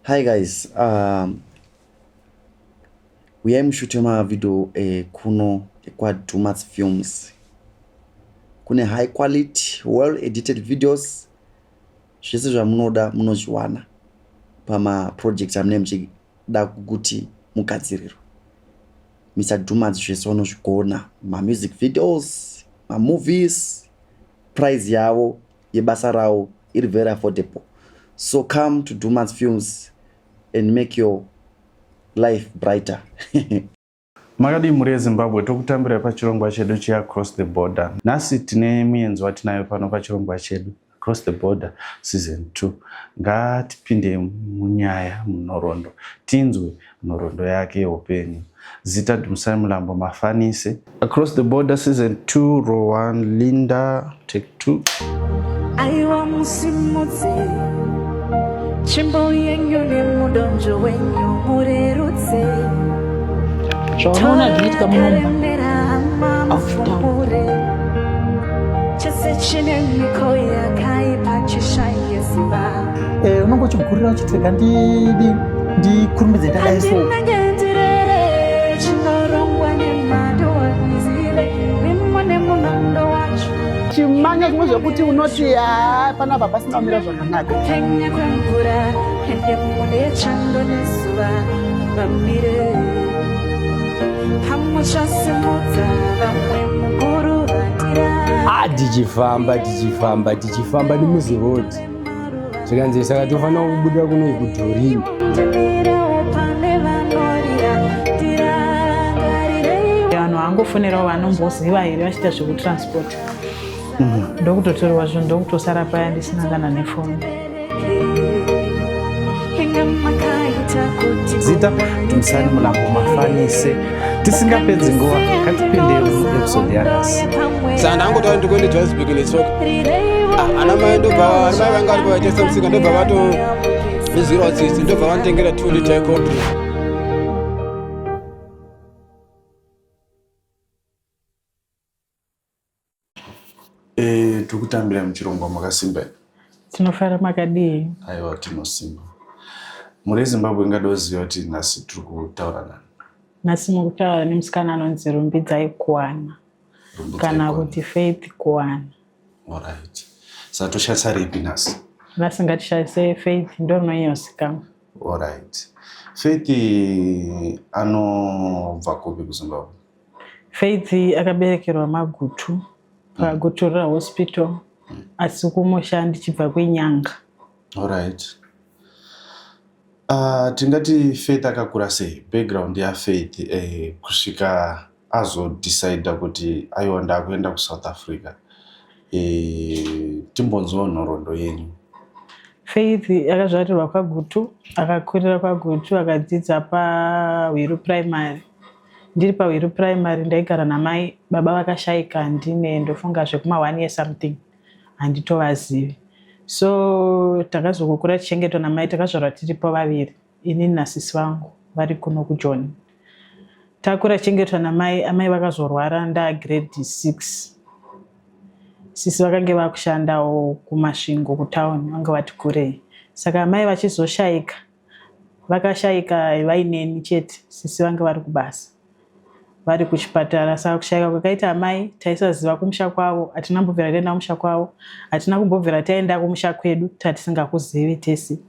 Hi guys, uyai mushute mavideo kuno kwaDumas Films. Kune high quality, well edited videos. Zvese zvamunoda munozviwana pama projects amunenge muchida kuti mugadzirirwe. Mr Dumas zvese vanozvigona, ma music videos, ma movies, price yavo yebasa ravo iri very affordable. So come to Dumas Films and make your life brighter. Makadii mhuri yeZimbabwe, tokutambirai pachirongwa chedu cheAcross the Border. Nhasi tine muenzi watinayo pano pachirongwa chedu Across the Border Season 2. Ngatipinde munyaya, munhoroondo, tinzwe nhoroondo yake yeupenyu. Zita Dumisai Mulambo Mafanise. Across the Border Season 2, Row 1, Linda, Take 2. Aiwa musimudze tsvimbo yenyu nemudonzvo wenyu murerutse. Zvaunoona zvinoitika muno Torakaremera hama Aufutaura. mufumure chese chine miko yakaipa chishaye simba. Unonge uchigurira uchiti rega ndidi ndikurumbidze ndadai so. Handinenge ndirere chinorongwa nemhando handizive mimo nemunondo wacho. Chimanya zvimwe zvekuti unoti haa panapa pasina kumira zvakanaka. Kupenya kwemvura ende mune chando nezuva vamire pamuchasimudza vamwe mukuruvatira. Ah, tichifamba tichifamba tichifamba nemuzi road, zvikanzi saka tofanira kubuda kuno kuDorini. Ndimirewo pane vanorira tirangarirei. Vanhu vangofonerawo vanomboziva here vachiita zvekutransport, ndokutotorwa zvinhu, ndokutosara paya ndisina kana nefoni. Inga makaita kuti Zita Dumisani Mulambo Mafanise. Tisingapedzi nguva, ngatipinde muepisode yanhasi. Saka ndangotaura ndikuende Johannesburg netsoka. Ah, ana mai ndobva, ana mai vanga varipo vaitengesa musika, ndobva vatondinzwirawo tsitsi, ndobva vanditengera 2 liter yecold drink. Tiri kutambira muchirongwa, makasimba here? Tinofara, makadii? Aiwa, tinosimba. Mhuri yeZimbabwe ingada kuziva kuti nhasi tiri kutaura nani? Nhasi mukutaura nemusikana anonzi Rumbidzai Kuwana. Rumbidzai kana Kuwana. Kuti Faith Kuwana. Alright, saka toshandisa ripi nhasi? Nhasi ngatishandise Faith, ndo rinonyanyozikanwa. Alright, Faith anobva kupi kuZimbabwe? Faith akaberekerwa Magutu, paGutu Rural Hospital, asi kumusha ndichibva kweNyanga. Alright. Tingati Faith akakura sei? Background yaFaith kusvika azodecida kuti aiwa, ndakuenda kuSouth Africa. Timbonzwawo nhoroondo yenyu. Faith akazvarirwa kwaGutu, akakurira kwaGutu, akadzidza paHwiru Primary. Ndiri paHwiru Primary ndaigara namai, baba vakashayika ndine ndofunga zvekuma 1 year something, handitovazivi. So takazokukura tichengetwa namai, takazvarwa tiripo vaviri, inini nasisi vangu vari kuno kuJoni. Takura tichengetwa namai, amai vakazorwara ndaa grade 6. Sisi vakange vakushandawo kuMasvingo kutauni, vanga vati kurei. Saka amai vachizoshayika, vakashayika vaineni chete, sisi vanga vari kubasa, vari kuchipatara. Saka kushayika kwakaita amai, taisaziva kumusha kwavo, hatina kumbobvira taenda kumusha kwavo, hatina kumbobvira taenda kumusha kwedu, tatisingakuzivi tese.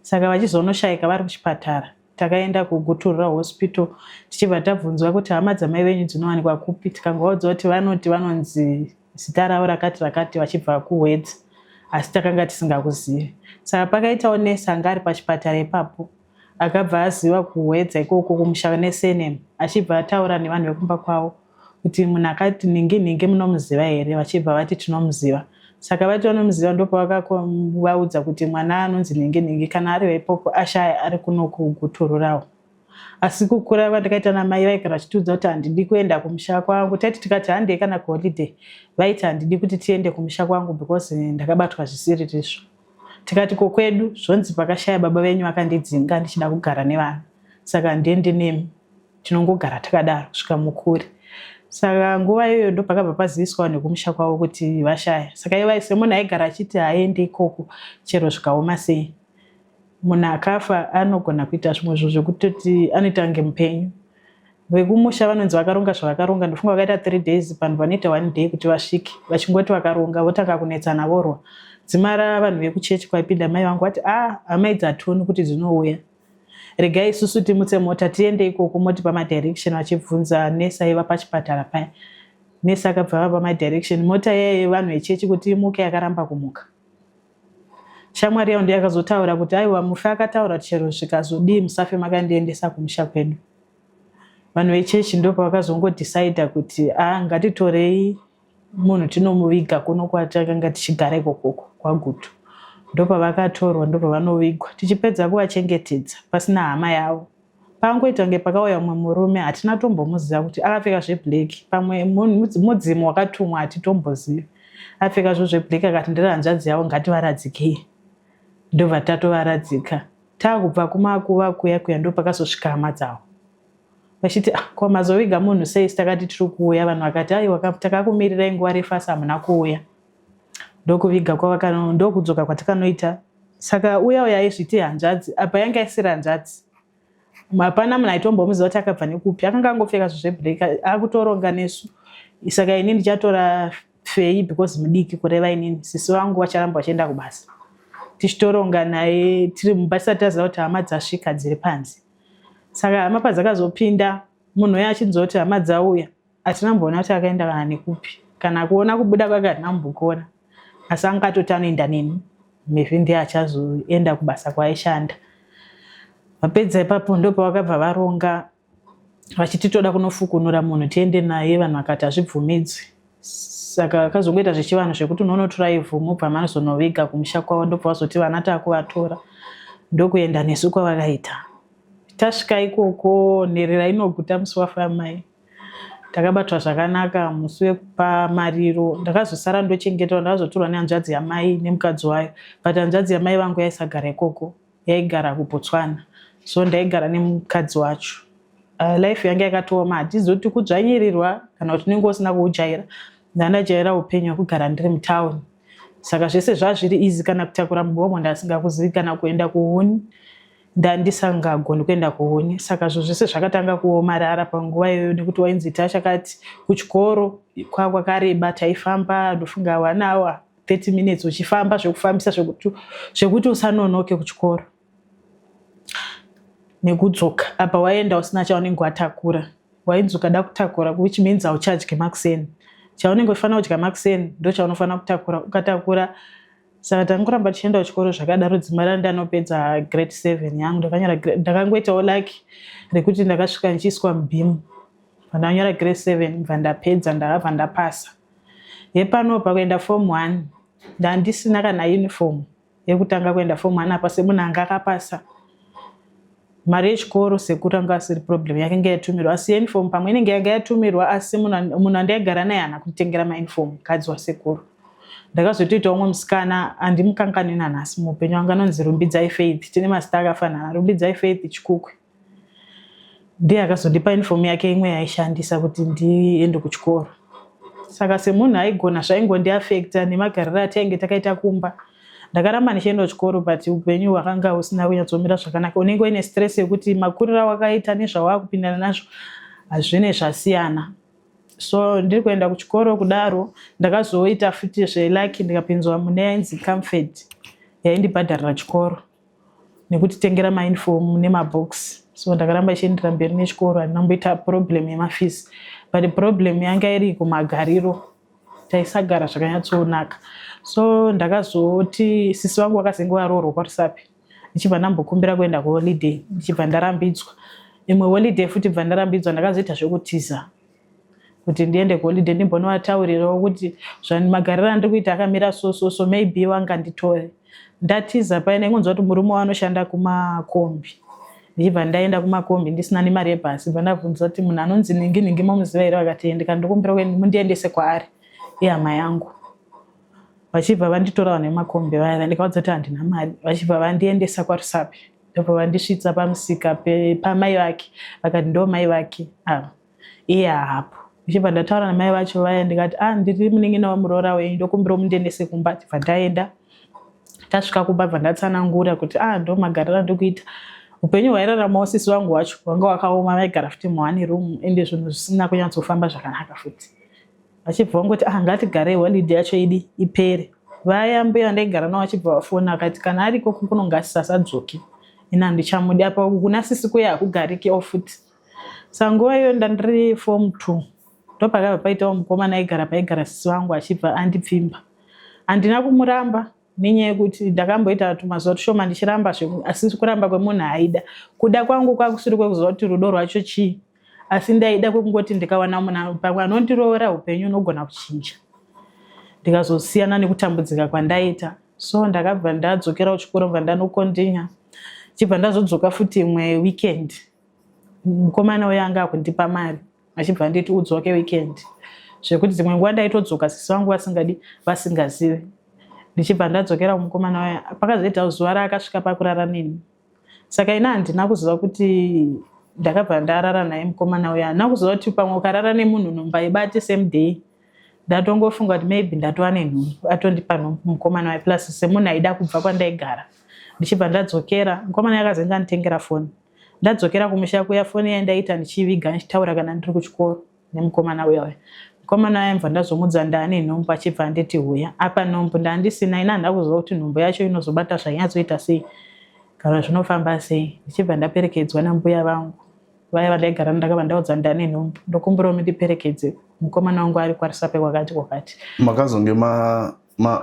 Saka vachizonoshayika vari kuchipatara, takaenda kuGutu Rural Hospital, tichibva tabvunzwa kuti hama dzamai venyu dzinowanikwa kupi. Tikangovaudza kuti vanoti vanonzi zita ravo rakati rakati, vachibva kuHwedza, asi takanga tisingakuzivi. Saka pakaitawo nesi anga ari pachipatara ipapo akabva aziva kuHwedza ikoko kumusha nesurname, achibva ataura nevanhu vekumba kwavo kuti munhu akati nhingi nhingi munomuziva here? Vachibva vati tinomuziva. Saka vati vanomuziva, ndopavakavaudza kuti mwana anonzi nhingi nhingi kana ari ipopo ashaya, ari kuno kuGutu Rural. Asi kukura kwandakaita namai, vaigara vachitiudza kuti handidi kuenda kumusha kwangu. Taiti tikati handei kana kuholiday, vaiti handidi kuti tiende kumusha kwangu because ndakabatwa zvisiri rizvo. Tikati ko kwedu zvonzi pakashaya baba venyu vakandidzinga ndichida kugara nevana, saka handiendi nemi, tinongogara takadaro kusvika mukuri. Saka nguva iyoyo ndo pakabva paziviswa vanhu vekumusha kwavo kuti vashaya. Saka ivo semunhu aigara achiti haaendi ikoko chero zvikaoma sei. Munhu akafa anogona kuita zvimwe zvinhu zvekutoti anoita kunge mupenyu. Vekumusha vanonzi vakaronga zvavakaronga, ndofunga vakaita 3 days panhu panoita 1 day kuti vasvike, vachingoti vakaronga votanga kunetsana vorwa. Dzimara vanhu vekuchechi kwaipinda mai vangu vati ah hama idzi hationi kuti dzinouya. Regai isusu timutse mota tiende ikoko motipa madirection vachibvunza nurse aiva pachipatara paya. Nurse akabva avapa madirection mota iya yevanhu vechechi kuti imuke yakaramba kumuka. Shamwari yangu ndiyo yakazotaura kuti aiwa mufi akataura kuti chero zvikazodii musafe makandiendesa kumusha kwedu. Vanhu vechechi ndopavakazongodecider kuti ah ngatitorei munhu tinomuviga kuno kwatakanga tichigara ikokoko kwaGutu. Ndopavakatorwa ndopavanovigwa tichipedza kuvachengetedza pasina hama yavo. Pangoita kunge pakauya umwe murume hatina tombomuziva kuti akapfeka zveblack pamwe mudzimu wakatumwa hatitombozivi. Apfeka zvo zveblack akati ndiri hanzvadzi yavo ngativaradzikei. Ndobva tatovaradzika. Takubva kumakuva kuya kuya ndopakazosvika hama dzavo. Vachiti ah, ko mazoviga munhu sei isu takati tiri kuuya vanhu vakati aiwa takakumirirai nguva refu asi hamuna kuuya. Ndokuviga kwavakano ndokudzoka kwatakanoita saka uya uya aizviti hanzvadzi apa yanga isiri hanzvadzi hapana munhu aitombomuziva kuti akabva nekupi akanga angopfeka zvo zveblack akutoronga nesu saka ini ndichatora Fei because mudiki kureva inini sisi vangu vacharamba vachienda kubasa tichitoronga naye tiri mumba tisati taziva kuti hama dzasvika dziri panze saka hama padzakazopinda munhu uya achinzwa kuti hama dzauya hatina mboona kuti akaenda kana nekupi kana kuona kubuda kwake hatina kumbokuona asi anga atoti anoenda neni Mevhi ndiye achazoenda kubasa kwaaishanda vapedza ipapo ndopavakabva varonga vachiti toda kunofukunura munhu tiende naye vanhu vakati hazvibvumidzwi saka akazongoita zvechivanhu zvekuti unonotora ivhu mobva mazonoviga kumusha kwavo ndobva vazoti vana takuvatora ndokuenda nesu kwavakaita tasvika ikoko nherera inoguta musi wafa mai Takabatwa zvakanaka musi wekupa mariro. Ndakazosara ndochengetwa ndakazotorwa nehanzvadzi yamai nemukadzi wayo. But hanzvadzi yamai vangu yaisagara ikoko yaigara kuBotswana. So ndaigara nemukadzi wacho. Life yanga yakatooma hatizoti kudzvanyirirwa kana kuti unenge usina kuujaira. Ndandajaira upenyu hwekugara ndiri mutown. Saka zvese zvazviri easy kana kutakura mugomo ndasingakuzivi kana kuenda kuhuni. Ndandisangagoni kuenda kuhuni saka zvinhu zvese zvakatanga kuomarara panguva iyoyo nekuti wainzi ita chakati kuchikoro kwakwakareba taifamba ndofunga one hour 30 minutes uchifamba zvekufambisa zvekuti usanonoke kuchikoro nekudzoka apa waienda usina chaunenge watakura wainzi ukada kutakura which means hauchadyi makuseni chaunenge uchifanira kudya makuseni ndochaunofanira kutakura ukatakura Saka tangoramba tichienda kuchikoro zvakadaro dzimara ndanopedza grade 7 yangu ndakanyora ndakangoitawo lucky rekuti ndakasvika ndichiiswa mubeam pandanyora grade 7 bva ndapedza ndakabva ndapasa hepano pakuenda form 1 ndandisina kana uniform yekutanga kuenda form 1 apa semunhu anga akapasa Mari yechikoro sekuru anga asiri problem yakanga yatumirwa asi uniform pamwe inenge yanga yatumirwa asi munhu andaigara naye haana kunditengera mauniform mukadzi wasekuru. Ndakazotoita umwe musikana andimukanganwi nanhasi muupenyu wangu anonzi Rumbidzai Faith tine mazita akafanana Rumbidzai Faith Chikukwe ndiye akazondipa uniform yake imwe yaishandisa kuti ndiende kuchikoro. Saka semunhu aigona zvaingondiafecta nemagariro atainge takaita kumba. Ndakaramba ndichienda kuchikoro but upenyu hwakanga husina kunyatsomira zvakanaka. Unenge uine stress yekuti makuriro awakaita nezvawakupindana nazvo hazvine zvasiyana. So ndiri kuenda kuchikoro kudaro ndakazoita futi zvelucky ndikapinzwa mune yainzi Comfort yaindibhadharira chikoro nekutitengera mauniform nemabooks. So ndakaramba ndichiendera mberi nechikoro handina kumboita problem yemafees but problem yanga iri kumagariro taisagara zvakanyatsonaka so ndakazoti sisi vangu vakazenge varoorwa kwaRusape ndichibva ndambokumbira kuenda kuholiday ndichibva ndarambidzwa imwe holiday futi bva ndarambidzwa ndakazoita zvekutiza kuti ndiende kuholiday ndimbonovataurirawo kuti magariro andiri kuita akamira so so so maybe vanganditore ndatiza paye ndaingonzwa kuti murume wanoshanda kumakombi ndichibva ndaenda kumakombi ndisina nemari yebhasi bva ndabvunza kuti munhu anonzi ningi ningi momuziva here vakati ndikati ndokumbira kuti mundiendese kwaari ihama yangu vachibva vanditora vanhu vemakombi vaya ndikaudza kuti handina mari vachibva vandiendesa kwaRusape ndobva vandisvitsa pamusika pamai vake vakati ndo mai vake ava iye haapo ndichibva ndataura namai vacho vaya ndikati ah ndiri munin'ina wemuroora wenyu ndokumbira mundiendese kumba tibva taenda. Tasvika kumba bva ndatsanangura kuti ah ndo magariro andikuita upenyu hwairaramawo sisi vangu wacho wanga wakaoma, vaigara futi muone room, ende zvinhu zvisina kunyatsofamba zvakanaka futi. Vachibva vangoti ah ngatigarei holiday yacho idi ipere. Vaya mbuya vandaigara navo vachibva vafona akati kana ariko kunonga asisasadzoki, ini handichamudi apa kuna sisi kuya hakugarikewo futi. Saka nguva iyoyo ndandiri form 2, ndopakabva paitawo mukomana aigara paigara sisi vangu achibva andipfimba. Handina kumuramba nenyaya yekuti ndakamboita tumazuva tushoma ndichiramba, asi kuramba kwemunhu aida. Kuda kwangu kwakusiri kwekuziva kuti rudo rwacho chii, asi ndaida kwekungoti ndikawana munhu pamwe anondiroora upenyu unogona kuchinja, ndikazosiyana nekutambudzika kwandaita. So ndakabva ndadzokera kuchikoro, bva ndanokontinya, chibva ndazodzoka futi imwe weekend. Mukomana uyo anga akundipa mari achibva anditi udzoke weekend, zvekuti dzimwe nguva ndaitodzoka sisi vangu vasingadi vasingazivi. Ndichibva ndadzokera kumukomana uya, pakazoita zuva raakasvika pakurara neni. Saka ini handina kuziva kuti ndakabva ndarara naye mukomana uya. Handina kuziva kuti pamwe ukarara nemunhu nhumba ibate same day. Ndatongofunga kuti maybe ndatova nenhumbu, atondipa nhumbu mukomana uya, plus semunhu aida kubva kwandaigara. Ndichibva ndadzokera, mukomana uya akazenge anditengera foni. Ndadzokera kumusha kuya, foni iya ndaita ndichiviga ndichitaura kana ndiri kuchikoro nemukomana uya uya. Mukomana uya mva ndazomudza ndaane nhumbu, achibva anditi huya. Apa nhumbu ndandisina, ini handina kuziva kuti nhumbu yacho inozobata zvainyatsoita sei kana zvinofamba sei. Ndichibva ndaperekedzwa nambuya vangu vaya vandaigara, ndakabva ndaudza ndaane nhumbu, ndokumbirawo mundiperekedze mukomana wangu ari kwaRusape kwakati kwakati. Makazonge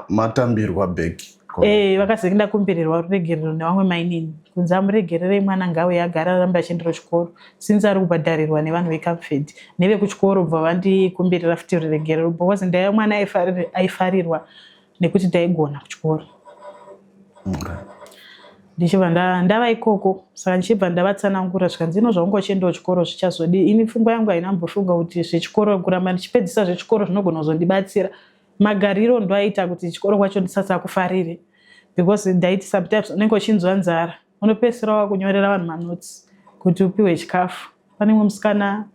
matambirwa back? Eh, vakazenge ndakumbirirwa ruregerero nevamwe mainini kunzi amuregererei, mwana ngauye agara arambe achiendera chikoro since ari kubhadharirwa nevanhu veCamfed nevekuchikoro. Bva vandikumbirira futi ruregerero because ndaiva mwana aifarirwa nekuti ndaigona kuchikoro. Ndichibva ndava ikoko, saka ndichibva ndavatsanangura, zvikanzi ino zvaunga uchiendawo chikoro zvichazodii? Ini pfungwa yangu haina mbofunga kuti zvechikoro, kuramba ndichipedzisa zvechikoro zvinogona kuzondibatsira. Magariro ndoaita kuti chikoro kwacho ndisasakufarire because ndaiti sometimes unenge uchinzwa nzara, unopedzisira wakunyorera vanhu manotsi kuti upiwe chikafu. Pane mumwe musikana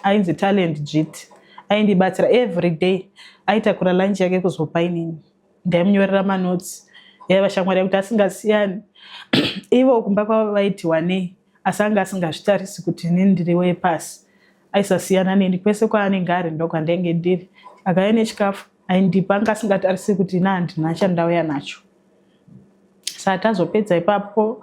ainzi Talent Jit, aindibatsira every day, aitakura lunch yake kuzopa inini, ndaimunyorera manotsi. Yaiva shamwari yekuti asingasiyani. Ivo kumba kwavo vaiti wanei, asi anga asingazvitarisi kuti inini ndiri wepasi. Aisasiyana neni, kwese kwaanenge ari ndokwandainge ndiri. Akauya nechikafu aindipa, anga asingatarisi kuti ina handina chandauya nacho. Saka tazopedza ipapo,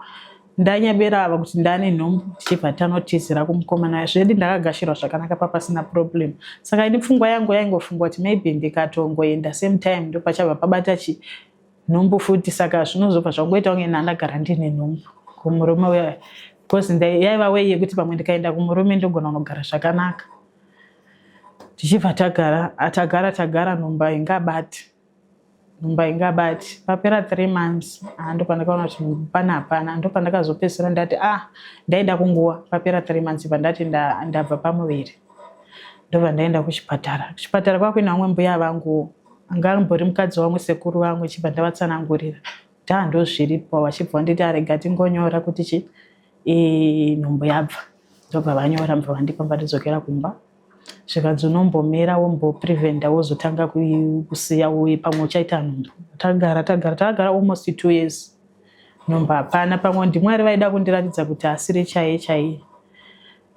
ndanyebera ava kuti ndane nhumbu, tichibva tanotizira kumukomana zvedi. Ndakagashirwa zvakanaka papasina problem. Saka ini pfungwa yangu yaingofunga kuti maybe ndikatongoenda same time ndopachabva pabata chi nhumbu futi, saka zvinozobva zvangoita kunge ndandagara ndine nhumbu kumurume uya, because yaiva way yekuti pamwe ndikaenda kumurume ndogona kunogara zvakanaka. Tichibva tagara tagara tagara, nhumba ingabati, nhumba ingabati. Papera 3 months, ah, ndopandakaona kuti nhumbu pana hapana. Ndopandakazopedzisira ndati ah ndaenda kunguva. Papera 3 months pandati ndabva pamuviri, ndobva ndaenda kuchipatara. Kuchipatara kwakuina vamwe mbuya vangu anga ambori mukadzi wamwe sekuru vangu. Chibva ndavatsanangurira kuti ah ndozviripo. Vachibva vanditi arega tingonyora kuti chi nhumbu yabva. Ndobva vanyora, mbva vandipa, mbva ndidzokera kumba. Zvikanzi unombomera wombopreventa, wozotanga kusiya uye pamwe uchaita nhumbu. Tagara tagara tagara almost 2 years, nhumbu hapana. Pamwe ndiMwari vaida kundiratidza kuti asiri chaiye chaiye.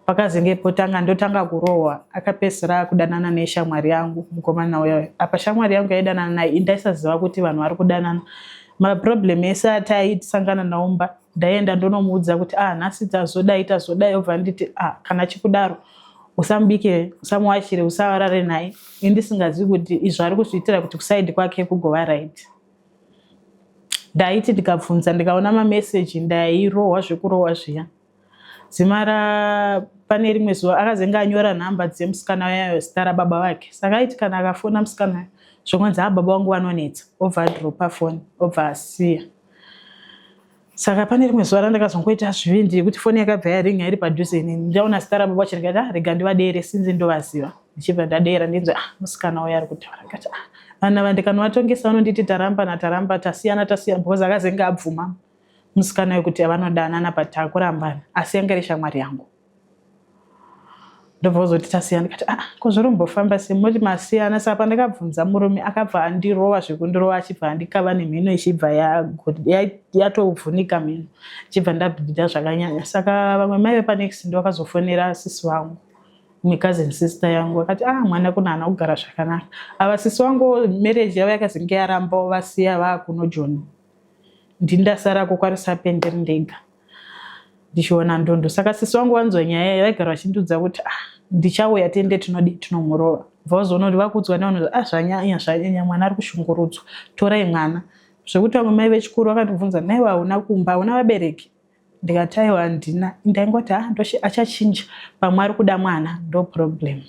Pakazenge potanga ndotanga kurohwa, akapedzisira akudanana neshamwari yangu mukomana uya. Apa shamwari yangu yaidanana naye, ndaisaziva kuti vanhu vari kudanana. Maproblem ese ataitisangana nawo mba, ndaienda ndonomuudza kuti ah nhasi tazodai tazodai, obva nditi ah kana chikudaro usamubikire, usamuwachire, usarare naye. Indisingazivi kuti izvo ari kuzviitira kuti kuside kwake kugova right. Ndaiti ndikabvunza, ndikaona mameseji, ndairohwa zvekurohwa zviya. Dzimara pane rimwe zuva akazenge anyora nhamba dzemusikana uyayo, zita rababa vake. Saka aiti kana akafona musikana zvongonzi a baba vangu vanonetsa, obva adropa foni, obva asiya. Saka pane rimwe zuva randakazongoita zvivindi yekuti foni yakabva yaringa iri padhuze inini, ndaona zita rababa vacho, ndikati ah rega ndivadere sinzi ndovaziva. Ndichibva ndadera, ndinzwe ah musikana uyo ari kutaura. Ndikati ah vanhu ava ndikanovatongesa vanonditi tarambana, taramba, tasiyana, tasiyana, because akazenge abvuma musikana wekuti vanodanana but takurambana, asi yanga iri shamwari yangu. Ndobva kuzoti tasiyana, ndikati ah, ko zvirimbofamba sei moti masiyana? Saka pandakabvunza murume akabva andirova zvekundirova, achibva andikava nemhino ichibva yatovhunika mhino, ichibva ndabhidha zvakanyanya. Saka vamwe mai vepanext ndo vakazofonera sisi vangu, imwe cousin sister yangu, vakati ah, mwana kuna haana kugara zvakanaka. Ava sisi vangu marriage yavo yakazenge yarambawo, vasiya vakuno Joni, ndini ndasarako kwaRusape ndiri ndega ndichiona ndondo. Saka sisi vangu vanzwa nyaya iyi vaigara vachindiudza kuti ah, ndichauya tiende tinodi tinomurova. Bva vazoona kuti vakuudzwa nevanhu ah, zvanyanya zvanyanya, mwana ari kushungurudzwa, torai mwana. Zvekuti vamwe mai vechikuru vakandibvunza, naiwe hauna kumba, hauna vabereki? Ndikati aiwa handina. Ndaingoti ah, ndoshe achachinja, pamwe ari kuda mwana, ndo problem.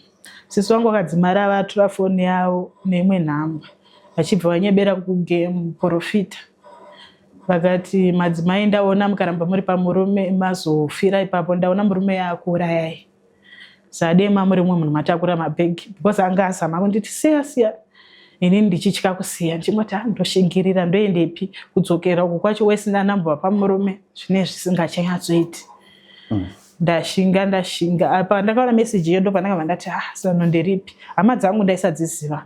Sisi vangu vakadzimara vatora foni yavo neimwe nhamba, vachibva vanyebera kunge muprofita. Vakati madzimai ndaona mukaramba muri pamurume mazofira ipapo, ndaona murume yakuurayai. Sadema muri mumwe munhu matakura mabhegi, because anga azama kunditi siya siya, inini ndichitya kusiya, ndichingoti ah, ndoshingirira ndoendepi, kudzokera uku kwacho wesina nambwa pamurume zvine zvisingachanyatsoiti. Ndashinga ndashinga, apa ndakaona message iyo ndopandakabva ndati ah, sano nderipi? Hama dzangu ndaisadziziva,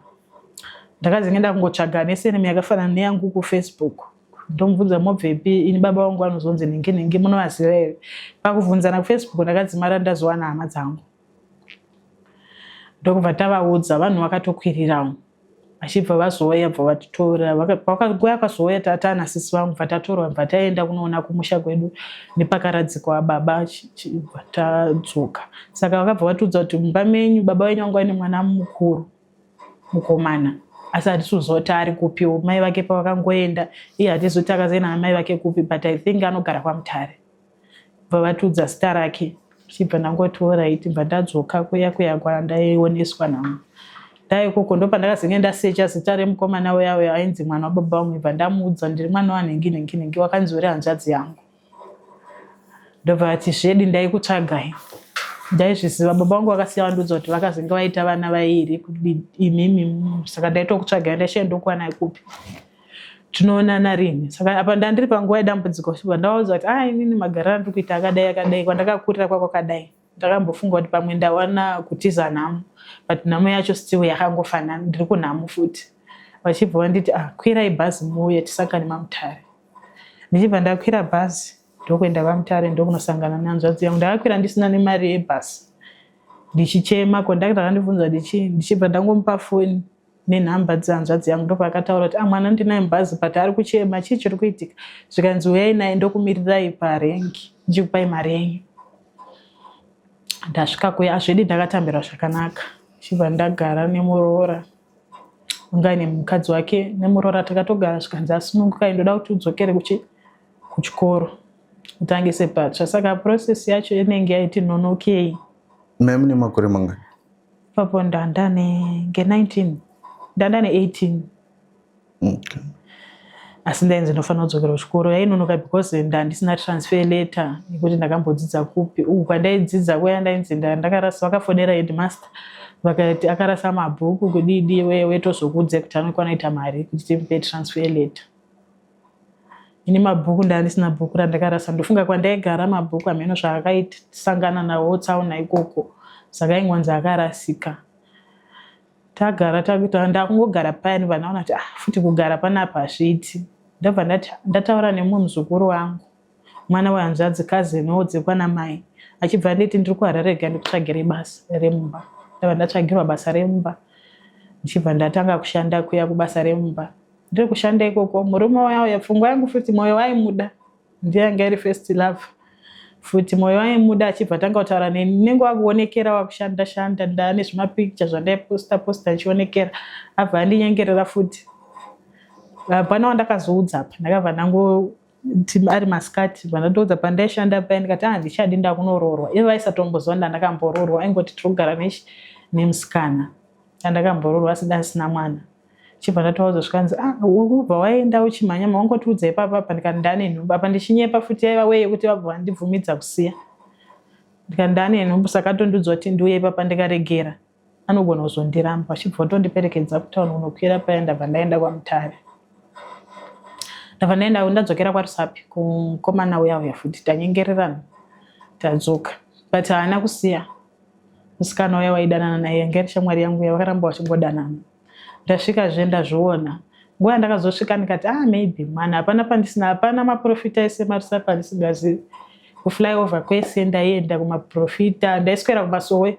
ndakazenge ndakungotsvaga neseneme yakafanana neyangu kuFacebook, ndomubvunza mobvepi, ini baba vangu vanozonzi nhingi nhingi, munovaziva here? Pakubvunzana kuFacebook ndakadzimara ndazowana hama dzangu, ndokubva tavaudza. Vanhu vakatokwirirawo vachibva vazouya, bva vatitora. Nguva yakazouya tataana sisi vangu, bva tatorwa, bva taenda kunoona kumusha kwedu nepakaradzikwa baba, bva tadzoka. Saka vakabva vatiudza kuti mumba menyu baba venyu vanga vaine mwana mukuru mukomana, asi hatisi kuziva kuti ari kupiwo. Mai vake pavakangoenda iye hatizi kuti akazoenda namai vake kupi, but I think anogara kwaMutare. Bva vatiudza zita rake, chibva ndangoti alright, bva ndadzoka kuya kuya kwandaioneswa namo. Ndaikoko ndopandakazenge ndasecha zita remukomana uya uya ainzi mwana wababa vangu, bva ndamuudza ndiri mwana wanhingi nhingi nhingi, wakanzi uri hanzvadzi yangu. Ndobva ati zvedi ndaikutsvagai, ndaizviziva baba vangu vakasiya vandiudza kuti vakazenge vaita vana vairi imimi, saka ndaitokutsvagai, ndaishaya ndokuwanai kupi, tinoonana rini? Saka apa ndandiri panguva yedambudziko, bva ndavaudza kuti ah, inini magariro andiri kuita akadai akadai, kwandakakurira kwakwakadai, ndakambofunga kuti pamwe ndawana kutiza nhamo, but nhamo yacho still yakangofanana, ndiri kunhamo futi. Vachibva vanditi ah, kwirai bhazi muuye tisangane maMutare. Ndichibva ndakwira bhazi ndokuenda kwaMutare, ndokunosangana nehanzvadzi yangu. Ndakakwira ndisina nemari yebhasi, ndichichema. Kondakita akandibvunza ndichi, ndichibva ndangomupa foni nenhamba dzehanzvadzi yangu. Ndopaakataura kuti ah, mwana ndinaye mubhazi but ari kuchema, chii chiri kuitika? Zvikanzi uyai naye, ndokumirirai parengi ndichikupai mari yenyu. Ndasvika kuya zvedi ndakatambirwa zvakanaka, chibva ndagara nemuroora unga nemukadzi wake nemuroora, takatogara. Zvikanzi asununguka, ndoda kuti udzokere kuchi kuchikoro utangise patsva. Saka process yacho inenge yaiti nonokei. Mai mune makore mangani? Ipapo ndandane nge 19, ndandane 18. Asi ndainzi ndinofanira kudzokera kuchikoro. Yainonoka because ndandisina transfer letter yekuti ndakambodzidza kupi. Uku kwandaidzidza kuya ndainzi ndakarasa, vakafonera headmaster vakati akarasa mabhuku kudidi, wetozokudze kuti anokwanoita mari kuti timupe transfer letter. Ini mabhuku ndandisina bhuku randakarasa, ndofunga kwandaigara mabhuku hameno zvaakaisangana nawo tsaona ikoko, saka aingonzi akarasika. Tagara takuita ndakungogara paya, ndobva ndaona kuti ah, futi kugara panapa hazviiti. Ndobva ndati ndataura nemumwe muzukuru wangu, mwana wehanzvadzi, cousin wodzekwa namai, achibva nditi ndiri kuHarare, rega ndikutsvagire basa remumba. Ndabva ndatsvagirwa basa remumba, ndichibva ndatanga kushanda kuya kubasa remumba. Ndiri kushanda ikoko, murume waya, pfungwa yangu futi mwoyo waimuda, ndiye anga iri first love futi, mwoyo waimuda. Achibva tanga kutaura neni, nenge wakuonekera wakushanda shanda, ndaane zvimapicture zvandaiposta posta ndichionekera. Abva andinyengerera futi, hapana wandakazoudza apa. Ndakabva ndangoti ari masikati, bva ndatoudza pandaishanda paya, ndikati ah, handichadi, ndakunoroorwa. Ivo vaisatomboziva ndandakamboroorwa, aingoti tiri kugara nechi nemusikana andakamboroorwa, asi ndasina mwana. Chibva ndatovaudza, zvikanzi ah, ubva waenda uchimhanya, mawangotiudza ipapa apa. Ndikati ndane nhumbu, apa ndichinyepa futi, yaiva weye yekuti vabva vandibvumidza kusiya. Ndikati ndane nhumbu, saka atondiudza kuti ndiuye ipapa, ndikaregera anogona kuzondiramba. Vachibva vatondiperekedza kutauni kunokwira paya, ndabva ndaenda kwaMutare. Ndabva ndaenda ndadzokera kwaRusape kumukomana uya uya futi, tanyengererana tadzoka, but haana kusiya. Musikana uya waidanana naye yanga iri shamwari yangu iya, vakaramba vachingodanana. Ndasvikazve ndazviona. Nguva yandakazosvika ndikati ah maybe mwana hapana pandisina hapana maprofita ese marusape andisingazivi. Kuflyover kwese ndaienda kumaprofita ndaiswera kumasowe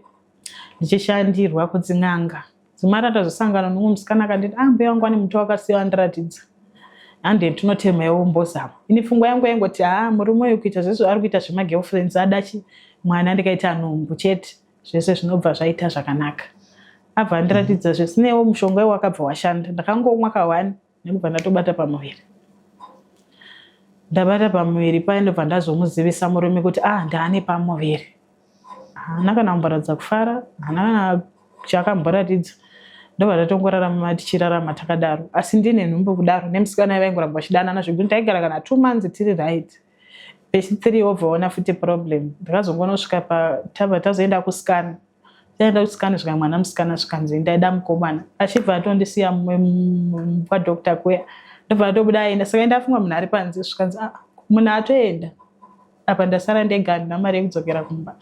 ndichishandirwa kudzin'anga. Dzimara ndazosangana nomumwe musikana akanditi ah mbuya wangu ane muti wakasiya wandiratidza. Hande tinotema iwe umbozama. Ini pfungwa yangu yaingoti ah murume uyu kuita zvese ari kuita zvemagirlfriends ada chi mwana ndikaita nhumbu chete zvese zvinobva zvaita zvakanaka. Abva andiratidza zvisinewo mushonga iwo wakabva washanda. Ndakangomwa kahwani nekubva ndatobata pamuviri. Ndabata pamuviri paye ndobva ndazomuzivisa murume kuti ah ndaane pamuviri. Haana kana kumboratidza kufara, haana kana chaakamboratidza. Ndobva tatongorarama tichirarama takadaro. Asi ndine nhumbu kudaro nemusikana vaingoramba vachidanana zvekuti taigara kana 2 months tiri right. Pechi 3 wobva waona futi problem. Ndakazongonosvika pa tabva tazoenda kuscan. Taenda kuscan zvika mwana musikana zvikanzi ndaida mukomana. Achibva atondisiya kwadoctor kuya. Ndobva atobuda aenda. Saka ndafunga munhu ari panze zvikanzi ah munhu atoenda. Apa ndasara ndega handina mari yekudzokera kumba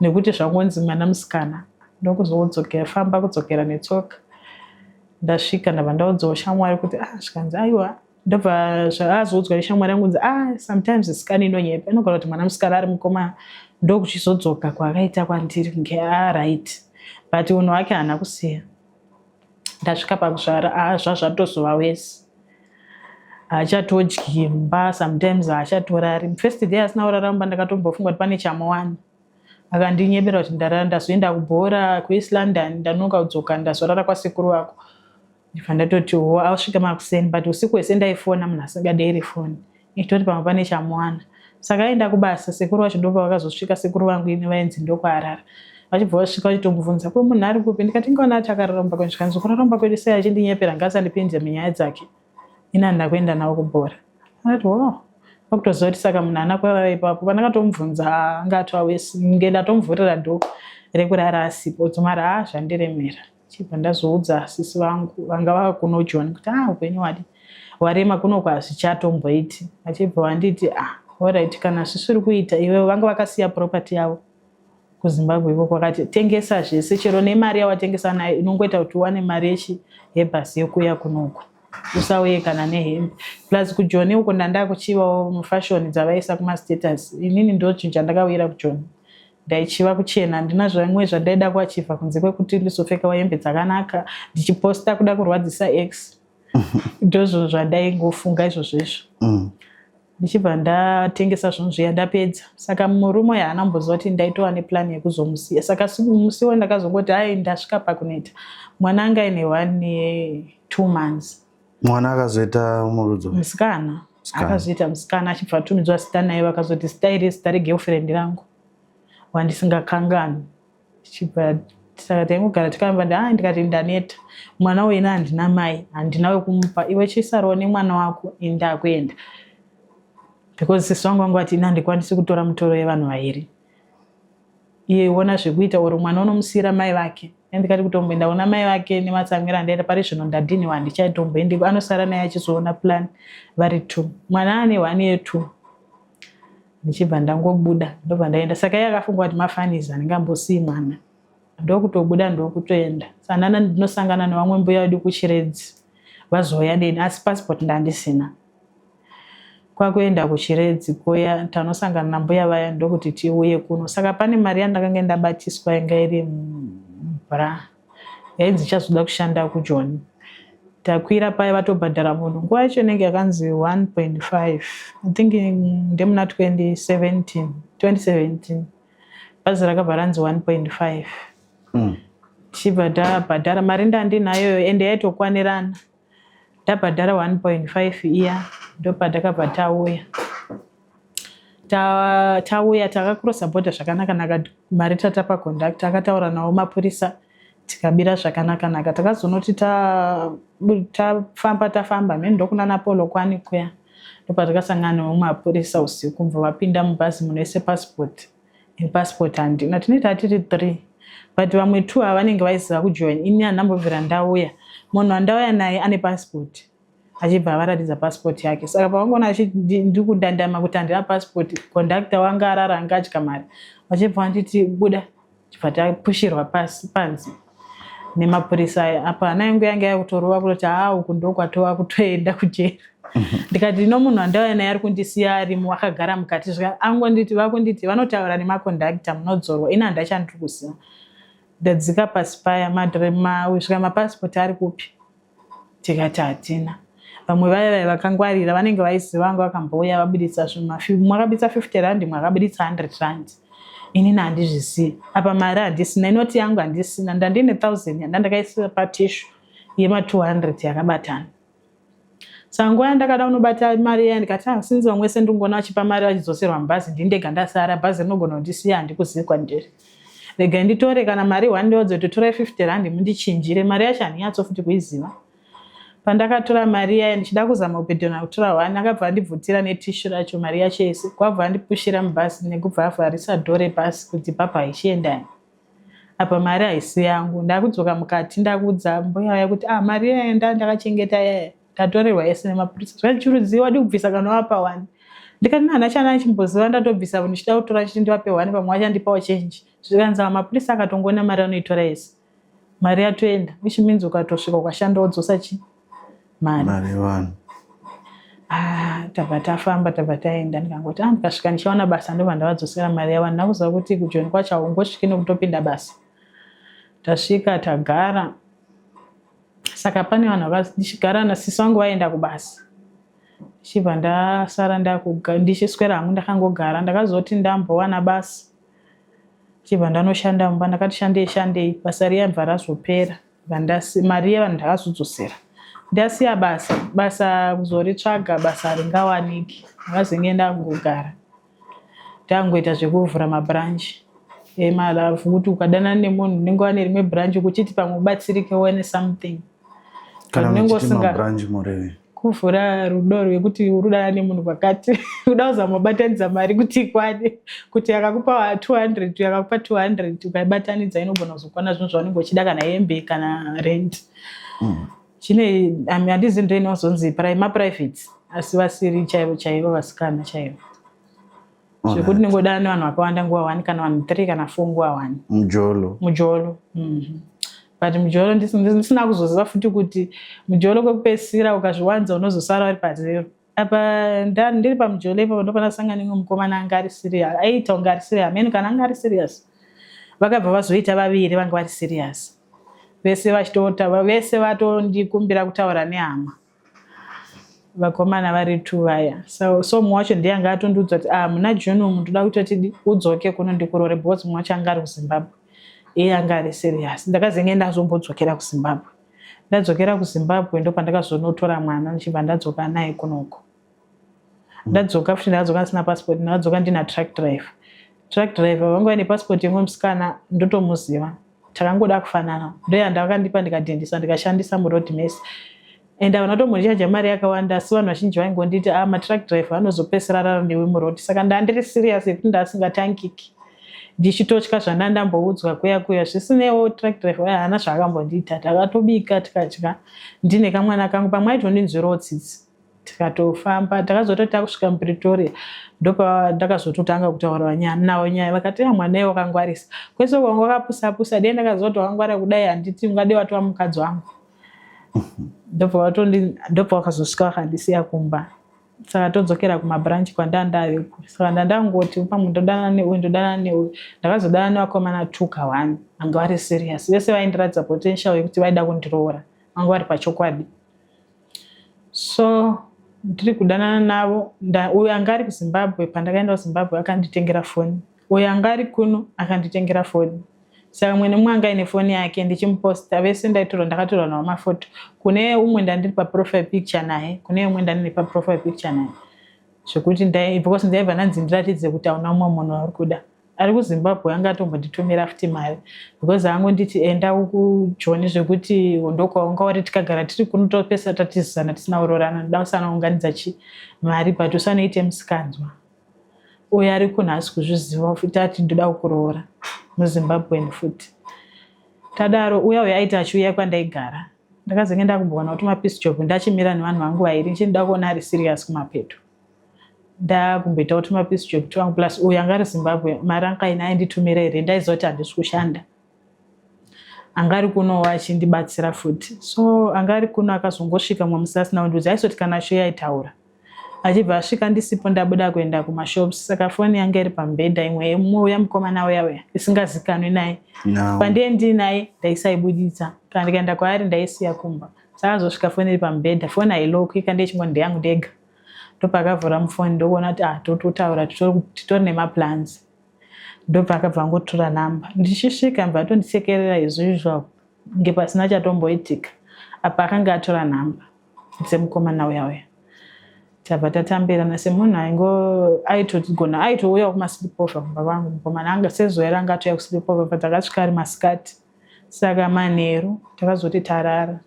nekuti zvangonzi mwana musikana ndokuzodzokera famba kudzokera netsoka. Ndasvika ndabva ndaudzawo shamwari kuti ah zvikanzi aiwa ndobva zvaazoudzwa neshamwari yangu kunzi ah sometimes sikana inonyepa inogona kuti mwana musikana ari mukomana ndokuchizodzoka kwaakaita kwandiri kunge ah right but unhu hwake haana kusiya. Ndasvika pakuzvara ah zvazvatozova wesi haachatodyi mumba sometimes haachatorari first day asina kurara mumba ndakatombofunga kuti pane chamuwana akandinyebera kuti ndarara ndazoenda kubhora kueast London ndanonoka kudzoka ndazorara kwasekuru vako ndibva ndatoti ho asvika makuseni but usiku hwese ndaifona munhu asingadeiri foni ichitoti pamwe pane chamuwana saka aenda kubasa sekuru vacho ndopavakazosvika sekuru vangu ini vainzi ndokwaarara vachibva vasvika vachitomubvunza ko munhu ari kupi ndikati ingaona ati akarara mumba kwedu zvikanzi kurara mumba kwedu sei achindinyepera ngaasandipinze munyaya dzake ini handina kuenda navo kubhora akati ho kwakutoziva kuti saka munhu haana kurara ipapo pandakatomubvunza anga atowawesi nge ndatomuvhurira dho rekurara asipo dzimara ha zvandiremera Chibva ndazoudza sisi vangu vanga vava kuno Joni kuti ah upenyu wadi warema kuno kwazvichatomboiti. Vachibva vanditi ah alright kana zvisiri kuita iwewe vanga vakasiya property yavo kuZimbabwe ikoko vakati tengesa zvese chero nemari yawatengesa nayo inongoita kuti uwane mari yechi yebhasi yekuuya kunoku usauye kana nehembe plus kujoni uko ndandakuchivawo mufashoni dzavaisa kumastatus inini ndochinhu chandakauyira kujoni Ndaichiva kuchena handina zvimwe zvandaida kuachivha kunze kwekuti ndizopfekawo hembe dzakanaka ndichiposta kuda kurwadzisa ex ndozvinhu zvandaingofunga izvozvo izvo Ndichibva ndatengesa zvinhu zviya ndapedza saka murume uyo haana kumboziva kuti ndaitova neplan yekuzomusiya saka musi wandakazongoti hai ndasvika pakuneta mwana anga aine one 2 months Mwana akazoita murudzo musikana akazoita musikana achibva atumidzwa zita naye vakazoti zita iri zita regirlfriend rangu wandisingakanganwi chibva saka taingogara tikamba ah, ndikati ndaneta mwana uyu ini handina mai handina wekumupa iwe chisarawo nemwana wako ini ndakuenda because sisi vangu vangu vati ini handikwanisi kutora mutoro yevanhu vairi iye ona zvekuita or mwana unomusiyira mai vake ndikati kutomboenda kuna mai vake nematsamwiro andaita pari zvino ndadhiniwa handichaitomboendiko anosara naye achizoona plan vari two mwana ane one year two ndichibva ndangobuda ndobva ndaenda saka iye akafunga kuti mafanizi andingambosii mwana ndokutobuda ndokutoenda sanana ndinosangana nevamwe mbuya vedu kuchiredzi vazouya neni asi passport ndandisina Kwakuenda kuChiredzi kuya tanosangana nambuya vaya ndokuti tiuye kuno. Saka pane mari yandakange ndabatiswa yanga iri mubra yainzi ichazoda kushanda kuJoni. Takwira paya vatobhadhara munhu nguva yacho inenge yakanzi 1.5 I think ndemuna 2017 2017 bhazi rakabva ranzi 1.5 tichibva tabhadhara mari ndandinayoyo ende yaitokwanirana. Ndabhadhara 1.5 iya ndopatakabva tauya. Tauya takakrosa bhodha zvakanaka naka mari tatapa conductor akataura nawo mapurisa tikabira zvakanaka naka. Takazonoti tafamba tafamba mheni ndokunana Polokwane kuya ndopatakasangana nemapurisa usiku mva vapinda mubhazi munoise passport. Passport handina tine tatiri 3 but vamwe 2 ava vanenge vaiziva kujoin ini handambobvira ndauya munhu wandauya naye ane passport achibva avaratidza passport yake saka pavangoona ndikudandama kuti handina passport conductor wanga arara anga adya mari vachibva vanditi buda. Tibva tapushirwa pasi panze nemapurisa aya. Apa hana yangu yange yakutorova kutoti haa uku ndokwatova kutoenda kujeri. Ndikati ino munhu wandauya naye ari kundisiya arimo akagara mukati zvika angonditi vakunditi vanotaura nemakondakita munodzorwa ini handachandiri kuziva. Ndadzika pasi paya svika mapasipoti ari kupi? Tikati hatina. Vamwe vaya vaya vakangwarira vanenge vaiziva vanga vakambouya vabuditsa mumwe akabuditsa 50 rand mumwe akabuditsa 100 rand. Inini handizvizivi. Apa mari handisina inoti yangu handisina ndandine 1000 yandandakaisa patishu yema 200 yakabatana. Saka nguva yandakada kunobata mari iya ndikati ah, since vamwe vese ndingoona vachipa mari vachidzoserwa mubhazi ndini ndega ndasara bhazi rinogona kundisiya handikuzivi kwandiri. Regai nditore kana mari one ndodzo kuti torai 50 rand mundichinjire mari yacho handinyatso futi kuiziva. Pandakatora mari iya ndichida kuzama kupedhona kutora one akabva andibvutira netishu racho mari yacho yese kwabva andipushira mubhazi nekubva avharisa door rebhazi kuti bhabhai chiendai. Apa mari haisi yangu ndakudzoka mukati ndakuudza mbuya vaya kuti ah mari yaya nda ndakachengeta yaya ndatorerwa yese nemapurisa zvachirudzii wadi kubvisa kana wapa one ndikati nana chana chimboziva ndatobvisa ndichida kutora chiti ndivape one pamwe vachandipawo change zvikanzi ava mapurisa akatongoona mari anoitora yese mari yatoenda which means ukatosvika ukashanda wodzosa chi mari mari yevanhu ah, tabva tafamba tabva taenda ndikangoti ah, ndikasvika ndichiwana basa ndobva ndavadzosera mari yavo handina kuziva kuti kujoni kwacho haungosviki nekutopinda basa tasvika tagara saka pane vanhu ndichigara nasisi vangu vaenda kubasa ndichibva ndasara ndichiswera hangu ndakangogara ndakazoti ndambowana basa ndichibva ndanoshanda mumba ndakati shandei shandei basa riya bva razopera mari yevanhu ndakazodzosera ndasiya basa basa kuzoritsvaga basa haringawaniki ndakazenge ndangogara ndangoita zvekuvhura mabranch emalove kuti ukadanana nemunhu unenge wane rimwe branch kuchiti pamwe ubatsirike uwane something kana muchiti mabranch mureve Kuvhura rudo rwekuti uri kudana nemunhu kwakati uda kuzama kubatanidza mari kuti ikwane kuti akakupa 200 akakupa 200 ukaibatanidza inogona kuzokwana zvinhu zvaunenge uchida kana hembe kana rent mm. chine handizi ndo inozonzi maprivate asi vasiri chaivo chaivo vasikana chaivo zvekuti ndingodana nevanhu vakawanda nguva one kana vanhu three kana four nguva one mujolo mujolo mm -hmm. but mujolo ndisina kuzoziva futi kuti mujolo kwekupedzisira ukazviwanza unozosara uri pazero apa ndiri pamujolo ipapo ndopandasangana nemwe mukomana anga ari serious aiita kunge ari serious hameno kana anga ari serious vakabva vazoita vaviri vanga vari serious vese vachitota vese vatondikumbira kutaura nehama vakomana vari two vaya so, so mumwe wacho ndiye anga atondiudza kuti ah muna june umu ndoda kuti tidi udzoke kuno ndikurore because mumwe wacho anga ari kuzimbabwe iye anga ari serious ndakazenge ndazombodzokera kuzimbabwe ndadzokera kuzimbabwe ndopandakazonotora mwana ndichibva ndadzoka naye kunoko ndadzoka futi ndakadzoka ndisina passport ndakadzoka ndina truck driver truck driver vanga vaine passport yemwe musikana ndotomuziva takangoda kufanana ndoyandakandipa ndikadhindisa ndikashandisa muroad mese and havana tombondichaja mari yakawanda asi vanhu vazhinji vaingonditi ah matruck driver anozopesera rara newe muroad saka ndandiri serious yekuti ndasingatangiki ndichitotya zvandandamboudzwa kuya kuya zvisinewo truck driver uya haana zvaakambondiita takatobika tikadya ndine kamwana kangu pamwe aitondinzwirawo tsitsi tikatofamba takazototi takusvika mupretoria ndopandakazototanga kutaura navo nyaya vakati ya mwana iwe wakangwarisa kwese uko wanga wakapusa pusa dei ndakaziva kuti wakangwara kudai handiti ungade watova mukadzi wangu ndobva wakazosvika vakandisiya kumba saka todzokera kumabranch kwandandaveko saka ndandangoti pamwe ndodana neuyu ndodana neuyu ndakazodana nevakomana tuka one vanga vari serious vese vaindiratidza potential yekuti vaida kundiroora vanga vari pachokwadi so ndiri kudanana navo uyo anga ari kuzimbabwe pandakaenda kuzimbabwe akanditengera foni uyo anga ari kuno akanditengera foni saka mumwe nemumwe anga aine foni yake ndichimuposta vese ndaitorwa ndakatorwa navo mafoto kune umwe ndandiri paprofile picture naye kune umwe ndandiri paprofile picture naye zvekuti because ndaibva ndanzi ndiratidze kuti hauna umwe munhu wauri kuda ari kuzimbabwe anga atombonditumira futi mari because angonditi enda kujoni zvekuti ndokwaunga wari tikagara tiri kuno topesa tatizana tisina kuroorana ndoda usanounganidza chi mari but usanoite musikanzwa uyo ari kuno haasi kuzviziva futi ati ndoda kukuroora muzimbabwen futi tadaro uya uyo aiti achiuya kwandaigara ndakazenge ndakumbowana kuti mapeace job ndachimira nevanhu vangu vairi ndichinoda kuona ari serious kumapeto. Ndakumboitawo tumapiece job twangu, plus uyu anga ari Zimbabwe mari anga aine ainditumira here, ndaiziva kuti handisi kushanda. Anga ari kunowo achindibatsira futi. So anga ari kuno akazongosvika mumwe musi asina kundiudza, aisoti kana show yaitaura. Achibva asvika ndisipo, ndabuda kuenda kumashops, saka foni yanga iri pamubhedha, imwe yemumwe mukomana uya uya isingazikanwi naye. No. Pandiye ndinaye ndaisaibuditsa, kana ndikaenda kwaari ndaisiya kumba. Saka azosvika foni iri pamubhedha, foni hailokwi, kandi ichingoti ndeyangu ndega. Ndopakavhura mufoni ndokuona kuti ah, tototaura, titori nemaplans. Ndopakabva angotora namba. Ndichisvika mbva atondisekerera as usual, kunge pasina chatomboitika. Apa akanga atora namba dzemukomana uya uya. Tabva tatambirana semunhu aingo aitogona aitouyawo kumasleepover kumba kwangu. Mukomana anga sezuva iro anga atouya kusleepover, but akasvika ari masikati. Saka manheru takazoti tarara,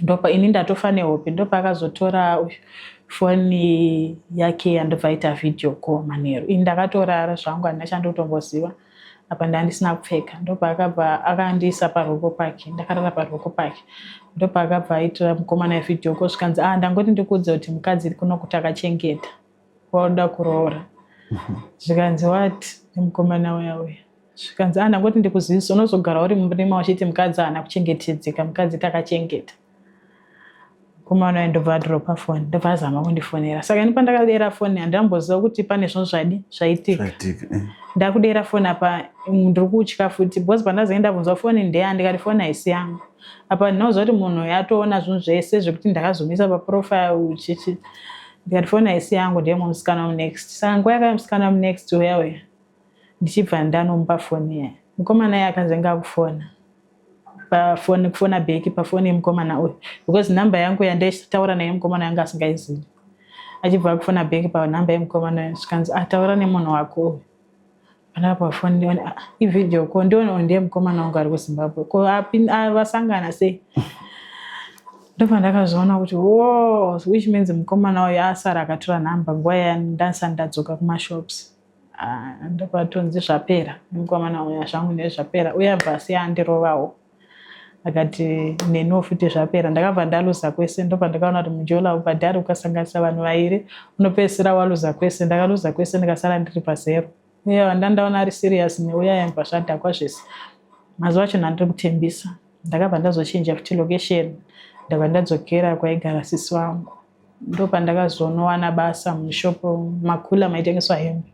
ndopa ini ndatofa nehope, ndopaakazotora foni yake yandobva aita video call manheru. Ini ndakatorara zvangu, handina chandotomboziva, apa ndandisina kupfeka. Ndopaakabva akandiisa paruoko pake, ndakarara paruoko pake. Ndopaakabva aitira mukomana video call, zvikanzi, "Ah, ndangoti ndikuudze kuti mukadzi kuno kuti akachengeta wauda kuroora." Zvikanzi, "What?" Nemukomana uya uya. Zvikanzi, "Ah, ndangoti ndikuzivisa, unozogara uri murima uchiti mukadzi haana kuchengetedzeka, mukadzi takachengeta." Mukomana uya ndobva adhiropa foni, ndobva azama kundifonera. Saka ini pandakadera foni handamboziva kuti pane zvinhu zvadi zvaitika. Zvaitika. Ndakudera foni apa ndiri kutya futi, because pandazenge ndabvunzwa foni ndeya, ndikati foni haisi yangu. Apa ndinoziva kuti munhu yatoona zvinhu zvese zvekuti ndakazomisa paprofile chichi. Ndikati foni haisi yangu, ndeyemwe musikana wemunext. Saka nguva yakauya musikana wemunext uya uya, ndichibva ndanomupa foni iya, mukomana iye akazenge akufona pafoni, kufona back pafoni yemukomana uyu, because nhamba yangu yandaitaura naye mukomana yanga asingaizivi. Achibva akufona back panhamba yemukomana uyu, zvikanzi, "Ataura nemunhu wako uyu panapa pafoni." Ndione, ah, ivideo call, ndione uyu ndiye mukomana wangu ari kuZimbabwe. Ko vasangana sei? Ndopandakazoona kuti wo, which means mukomana uyu asara akatora nhamba nguva yandasati ndadzoka kumashops. Ah, ndopatonzi zvapera nemukomana uyu, zvangu ndezvapera. Uye abva asiya andirovawo, akati neniwo futi zvapera. Ndakabva ndaluza kwese. Ndopandakaona kuti mujola ubhadhari, ukasanganisa vanhu vairi unopedzisira waluza kwese. Ndakaluza kwese, ndikasara ndiri pazero. Uye wandandaona ari serious neuya yambva zvadhakwa zvese. Mazuva acho ndandiri kutembisa. Ndakabva ndazochinja futi location, ndabva ndadzokera kwaigara sisi vangu. Ndopandakazonowana basa mushopo makula maitengeswa hembe.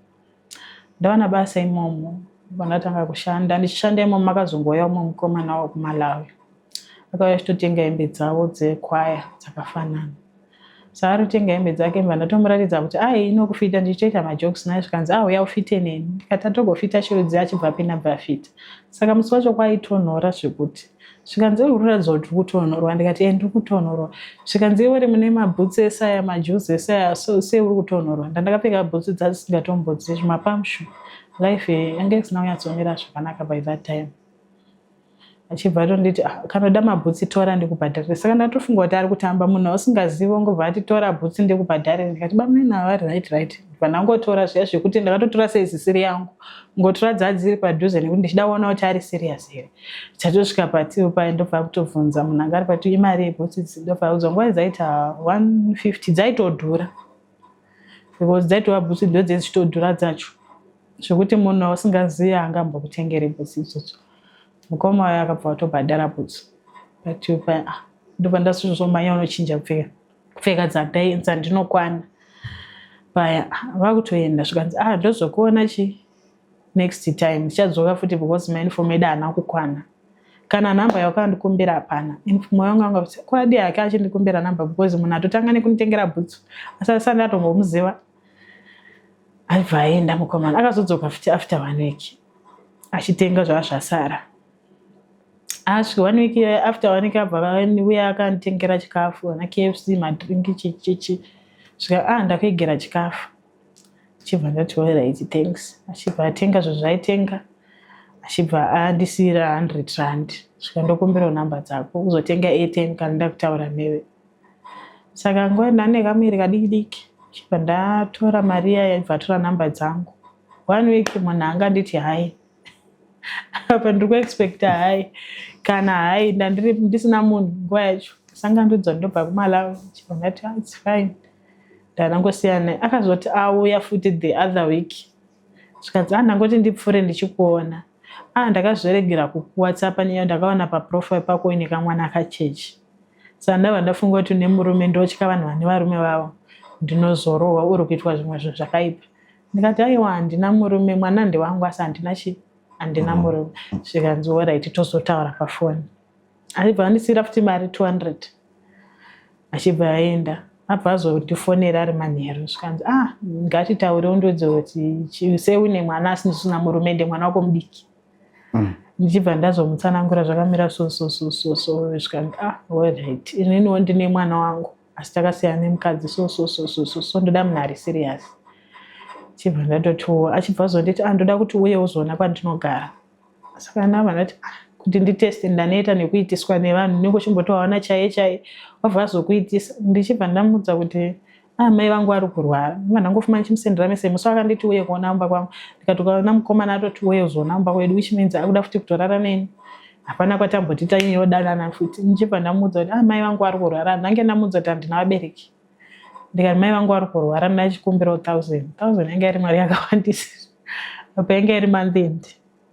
Ndawana basa imomo, ndatanga kushanda. Ndichishanda imomo makazongouya umwe mukomana wekuMalawi, akauya achitotenga hembe dzavo dzekwaya dzakafanana. Saka ari kutenga hembe dzake, mbva ndatomuratidza kuti ai inokufita, ndichitoita majokes naye. Zvikanzi, "Ah, uya ufite neni." Ndikati, "Atogofita chirudzi." Achibva apinda, bva afita. Saka musi wacho kwaitonhora zvekuti. Zvikanzi, "Uri kuratidza kuti uri kutonhorwa." Ndikati, "E, ndiri kutonhorwa." Zvikanzi, "Iwe uri mune mabhutsi ese aya, majuzi ese aya, so sei uri kutonhorwa?" Ndandakapfeka bhutsi dzasingatombodzi, zvimapamshu. Life yanga isina kunyatsomira zvakanaka by that time. Achibva atonditi, "Ah, kana uda mabhutsi tora ndikubhadharire." Saka ndatofunga kuti ari kutamba, munhu ausingazivi ungobva ati tora bhutsi ndikubhadharire. Ndikati, "Bamuna vari right." Ndibva ndangotora zviya zvekuti ndakatotora seisisiri yangu, ngotora dzadziri padhuze, nekuti ndichida kuona kuti ari serious here. Chatosvika patiwo paya, ndobva kutobvunza munhu anga ari pati, "Imari yebhutsi idzi?" Ndobva audzwa nguva dzaita 150, dzaitodhura because dzaitova bhutsi ndo dzichitodhura dzacho, zvekuti munhu ausingazivi haangambokutengeri bhutsi idzodzo. Mukoma uyo akabva watobhadhara bhutsu. But ah, ndobva ndazozomhanya unochinja kupfeka dzandinokwana paya. Ah, vakutoenda. Zvikanzi, "Ah, ndozokuona chi next time, ndichadzoka futi because mauniform edu haana kukwana. Kana nhamba yakandikumbira hapana." Mwoyo wangu anga kuti kwadi hake achindikumbira nhamba, because munhu atotanga nekunditengera bhutsu asi asati atombomuziva. Aibva aenda mukomana, akazodzoka futi after one week achitenga zvava zvasara. Asvika one week, after one week abva uya akanditengera chikafu, ana KFC, madrinki, chichichi. Svika, "Ah, ndakuigera chikafu." Achibva ndati, "Alright, thanks." Achibva atenga zvinhu zvaitenga, achibva andisiyira R100. Svika, "Ndokumbirawo nhamba dzako uzotenga airtime kana ndakutaura newe." Saka nguva ndane kamiri kadiki diki, chibva ndatora mari iya, yaibva atora nhamba dzangu. One week munhu anganditi hi, apa ndiri kuexpecta hi kana hi, ndandiri ndisina munhu nguva yacho. Sangandudzwa ndobva kuMalawi. Chibva ndati, "Ah, it's fine." Ndangosiyana akazoti auya futi the other week, zvikanzi, "A, ndangoti ndipfuure ndichikuona. A, ndakazviregera kukuWhatsApp neyo ndakaona paprofile pako uine kamwana kachechi, saka ndabva ndafunga kuti une murume. Ndotya vanhu vane varume vavo, ndinozorohwa uri kuitwa zvimwe zvinhu zvakaipa." Ndikati, "Aiwa, handina murume, mwana ndewangu, asi handina chi handina murume." Zvikanzi, "Alright, tozotaura pafoni." Achibva andisiyira futi mari 200, achibva aenda. Abva azondifonera ari manheru, zvikanzi, "Ah, ngatitaure, undiudze kuti sei une mwana asi ndisina murume, ende mwana wako mudiki." Ndichibva ndazomutsanangura zvakamira so so so so so. Zvikanzi, "Ah, alright, ininiwo ndine mwana wangu, asi takasiyana nemukadzi, so so so so so so, ndoda munhu ari serious." Chibva ndatotiwo, achibva azonditi, "Ah, ndoda kuti uye uzoona kwandinogara." Saka ndabva ndati, "Ah, kuti nditeste, ndanoita nekuitiswa nevanhu, unenge uchimbotovaona chaiye chaiye, wabva azokuitisa." Ndichibva ndamudza kuti, "Ah, mai vangu vari kurwara." Ndibva ndangofuma ndichimusendera message musi wakanditi uye kuona mumba kwangu. Ndikati, "Ukaona mukomana atoti uye uzoona mumba kwedu, which means akuda futi kutorara neni, hapana kwatamboti tanyanyodanana futi." Ndichibva ndamudza kuti, "Ah, mai vangu vari kurwara." Ndange ndamudza kuti handina vabereki. Ndikati, "Mai vangu vari kurwara, ndachikumbirawo 1000." 1000 yanga iri mari yakawandisa apa, yanga iri month end.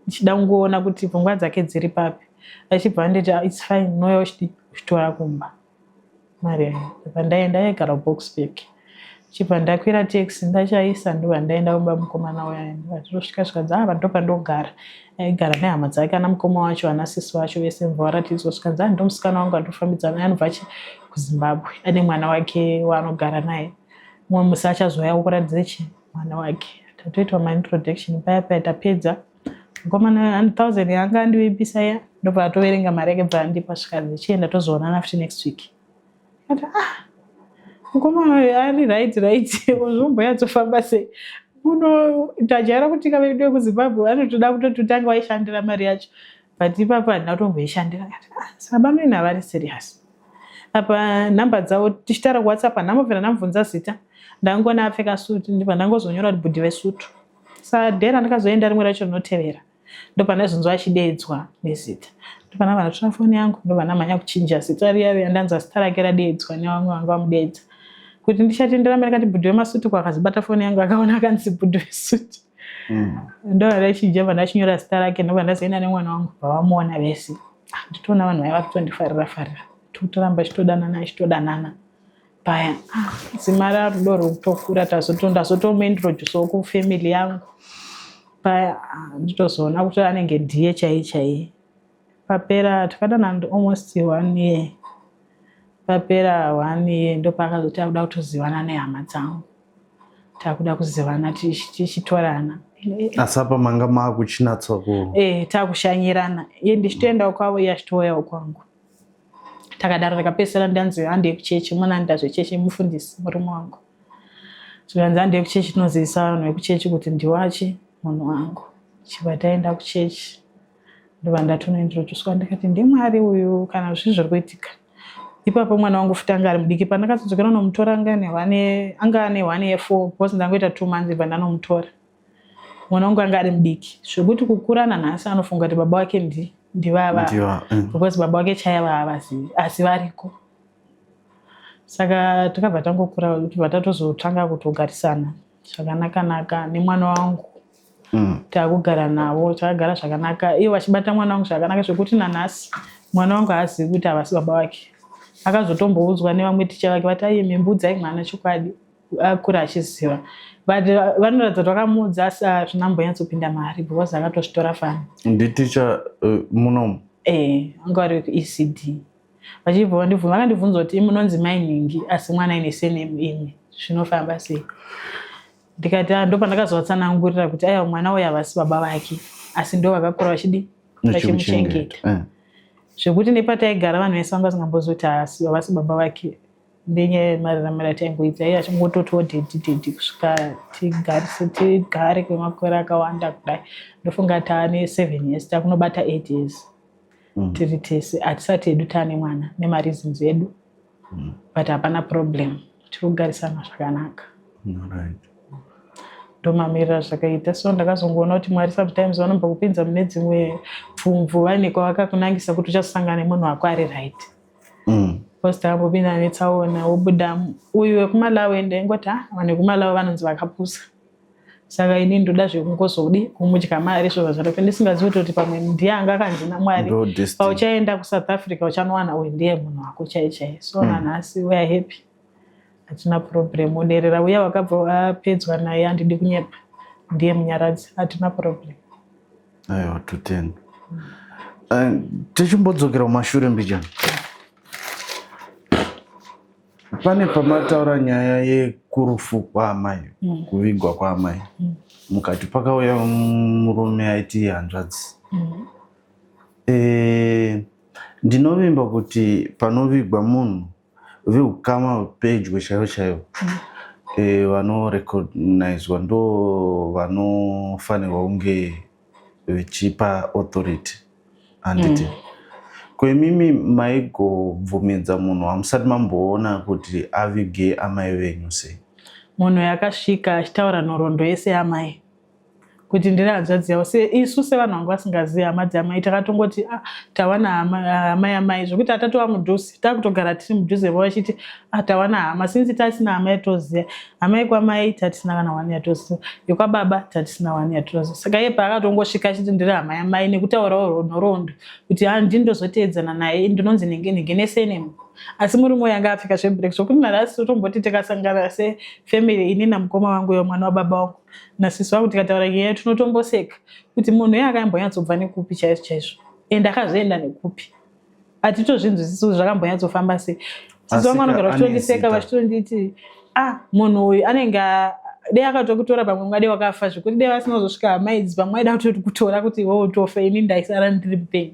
Ndichida kungoona kuti pfungwa dzake dziri papi. Achibva anditi, "Ah, it's fine, unouya uchitora kumba mari yayo." Ndabva ndaenda, yaigara kuBoksburg. Chibva ndakwira taxi, ndachaisa, ndobva ndaenda kumba mukomana uya. Ndobva totosvika, zvikanzi, "Ah, ndopandogara." Aigara nehama dzake, ana mukoma wacho, ana sisi wacho vese. Mubva waratidzwa, zvikanzi, "Ah, ndomusikana wangu andofambidzana naye, anobva kuZimbabwe, ane mwana wake waanogara naye. Mumwe musi achazouya kukuratidza chi mwana wake." Tatoitwa maintroduction paya paya. Tapedza, mukomana 1000 yanga andivimbisa iya, ndobva atoverenga mari yake, bva andipa. Zvikanzi, "Chienda, tozoonana futi next week." Ati, "Ah, mukomana uyu ari right. Zvomboyatsofamba sei uno? Tajaira kuti kavedu vekuZimbabwe vanotoda kutoti utange waishandira mari yacho, but ipapo handina kutomboishandira." Ati, "Ah, saka bamweni havari serious apa." Nhamba dzavo tichitaura kuWhatsApp, handambobvira ndamubvunza zita. Ndangona apfeka sutu, ndibva ndangozonyora kuti bhudhi vesutu. Saka day randakazoenda rimwe racho rinotevera, ndopandazonzwa achideedzwa nezita. Ndopandabva ndatora foni yangu, ndobva ndamhanya kuchinja zita riya riya. Ndanzwa zita rake radeedzwa nevamwe vanga vamudeedza, kuti ndichatendera mari. Kati bhudhi wemasutu, kwakazibata foni yangu, akaona akanzi bhudhi wesutu. Ndobva ndachinja, bva ndachinyora zita rake, ndobva ndazoenda nemwana wangu, bva vamuona vese. Ah, nditoona vanhu vaiva kutondifarira farira, totoramba chitodanana, achitodanana paya. Ah, dzimara rudo rwekutokura, ndazotomuintroducewo kufamily yangu paya. Ah, nditozoona kuti anenge ndiye chaiye chaiye. Papera takadanana almost one year. Papera one year, ndopaakazoti akuda kutozivana nehama dzangu, takuda kuzivana, tichitorana. Asi apa manga maakuchinatsa ku Eh, takushanyirana, iye ndichitoendawo kwavo, iye achitouyawo kwangu. Takadaro, takapedzisira ndanzi handei kuchechi. Muna ndazvechechi, mufundisi murume wangu. Zvikanzi, "Handei kuchechi, tinozivisa vanhu vekuchechi kuti ndiwachi munhu wangu." Chibva taenda kuchechi, ndobva ndatonointroducwa. Ndikati, "NdiMwari uyu kana zvii zviri kuitika ipapo?" Mwana wangu futi anga ari mudiki. Pandakatodzokera nomutora, anga ane 1 year 4, because ndangoita 2 months. Ibva ndanomutora, mwana wangu anga ari mudiki zvekuti kukura nanhasi anofunga kuti baba wake ndivava Ndiva. because baba wake chaiva havazivi, asi variko. Saka takabva tangokura, tibva tatozotanga kutogarisana zvakanaka-naka nemwana wangu. Takugara navo, takagara zvakanaka, ivo vachibata mwana wangu zvakanaka, zvekuti nanhasi mwana wangu haazivi kuti havasi baba vake. Akazotomboudzwa nevamwe ticha vake, vati, "Aiye, membudzai mwana chokwadi, akura achiziva." But vanoratidza kuti vakamuudza, asi hazvina mbonyatsopinda mari because akatozvitora fani. Nditicha munomu? Eh, anga vari vekuECD. Vachibva vandibvunza, vakandibvunza kuti, "Munonzi mai nhingi, asi mwana aine surname imwe, zvinofamba sei?" Ndikati, "Ah," ndopandakazovatsanangurira kuti aiwa, mwana uyu havasi baba vake, asi ndo vakakura vachidi vachimuchengeta. Zvekuti nepataigara, vanhu vese vanga vasingambozivi kuti havasi baba vake, ndenyaya yemararamiro ataingoita, iye achingototiwo daddy, daddy, kusvika tigarise, tigare kwemakore akawanda kudai. Ndofunga taane 7 years, takunobata 8 years tiri tese. Hatisati hedu taane mwana nemareasons edu, but hapana problem, tiri kugarisana zvakanaka. Ndomamirira zvakaita. So ndakazongoona kuti Mwari sometimes vanomba kupinza mune dzimwe pfumvu, vaine kwavakakunangisa kuti uchazosangana nemunhu wako ari right. Because takambopinda netsaona wobuda uyu wekuMalawi ndaingoti ah vanhu vekumalawi vanonzi vakapusa. Saka ini ndoda zvekungozodi kumudya mari zvobva zvatopinda ndisingazivi kutoti pamwe ndiye anga akanzi naMwari pauchaenda kuSouth Africa uchanowana uyu ndiye munhu wako chai chai. So nanhasi we are happy. Hatina problem. Unerera uya wakabva wapedzwa naye handidi kunyepa. Ndiye munyaradzi. Hatina problem. Aiwa totenda. Tichimbodzokera kumashure mbijana. Pane pamataura nyaya yekurufu kwaamai, kuvigwa kwaamai. Mukati pakauya murume aiti hanzvadzi. Ndinovimba kuti panovigwa munhu veukama hwepedyo chaivo chaivo vanorecognizwa ndo vanofanirwa kunge vechipa authority handiti? Ko imimi maigobvumidza munhu wamusati mamboona kuti avige amai venyu sei? Munhu yakasvika achitaura nhoroondo yese yamai kuti ndiri hanzvadzi yavo. Se isu sevanhu vanga vasingazivi hama dzamai takatongoti ah, tawana hama hama yamai zvekuti atatova mudhuze takutogara tiri mudhuze vo vachiti ah, tawana hama since tasina hama yatoziva hama yekwamai tatisina kana wani yatoziva yekwababa tatisina wani yatoziva saka iye paakatongosvika achiti ndiri hama yamai nekutaurawo nhoroondo kuti ah, ndini ndozoteedzana naye ndinonzi nenge nenge nesenemu asi murume uyu anga apfeka zveblack zvokuti nanhasi totomboti tikasangana sefamily ini namukoma vangu uyo mwana wababa vangu nasisi vangu tikataura nyaya tinotomboseka kuti munhu iye akaimbonyatsobva nekupi chaizvo chaizvo and akazoenda nekupi hatitozvinzwisisi kuti zvakambonyatsofamba sei. Sisi vangu vanogara vachitondiseka vachitonditi ah munhu uyu anenge dei akatokutora pamwe ungade wakafa zvekuti dei vasina kuzosvika hama idzi pamwe aida kutokutora kuti iwewe utofa ini ndaisara ndiri mupenyu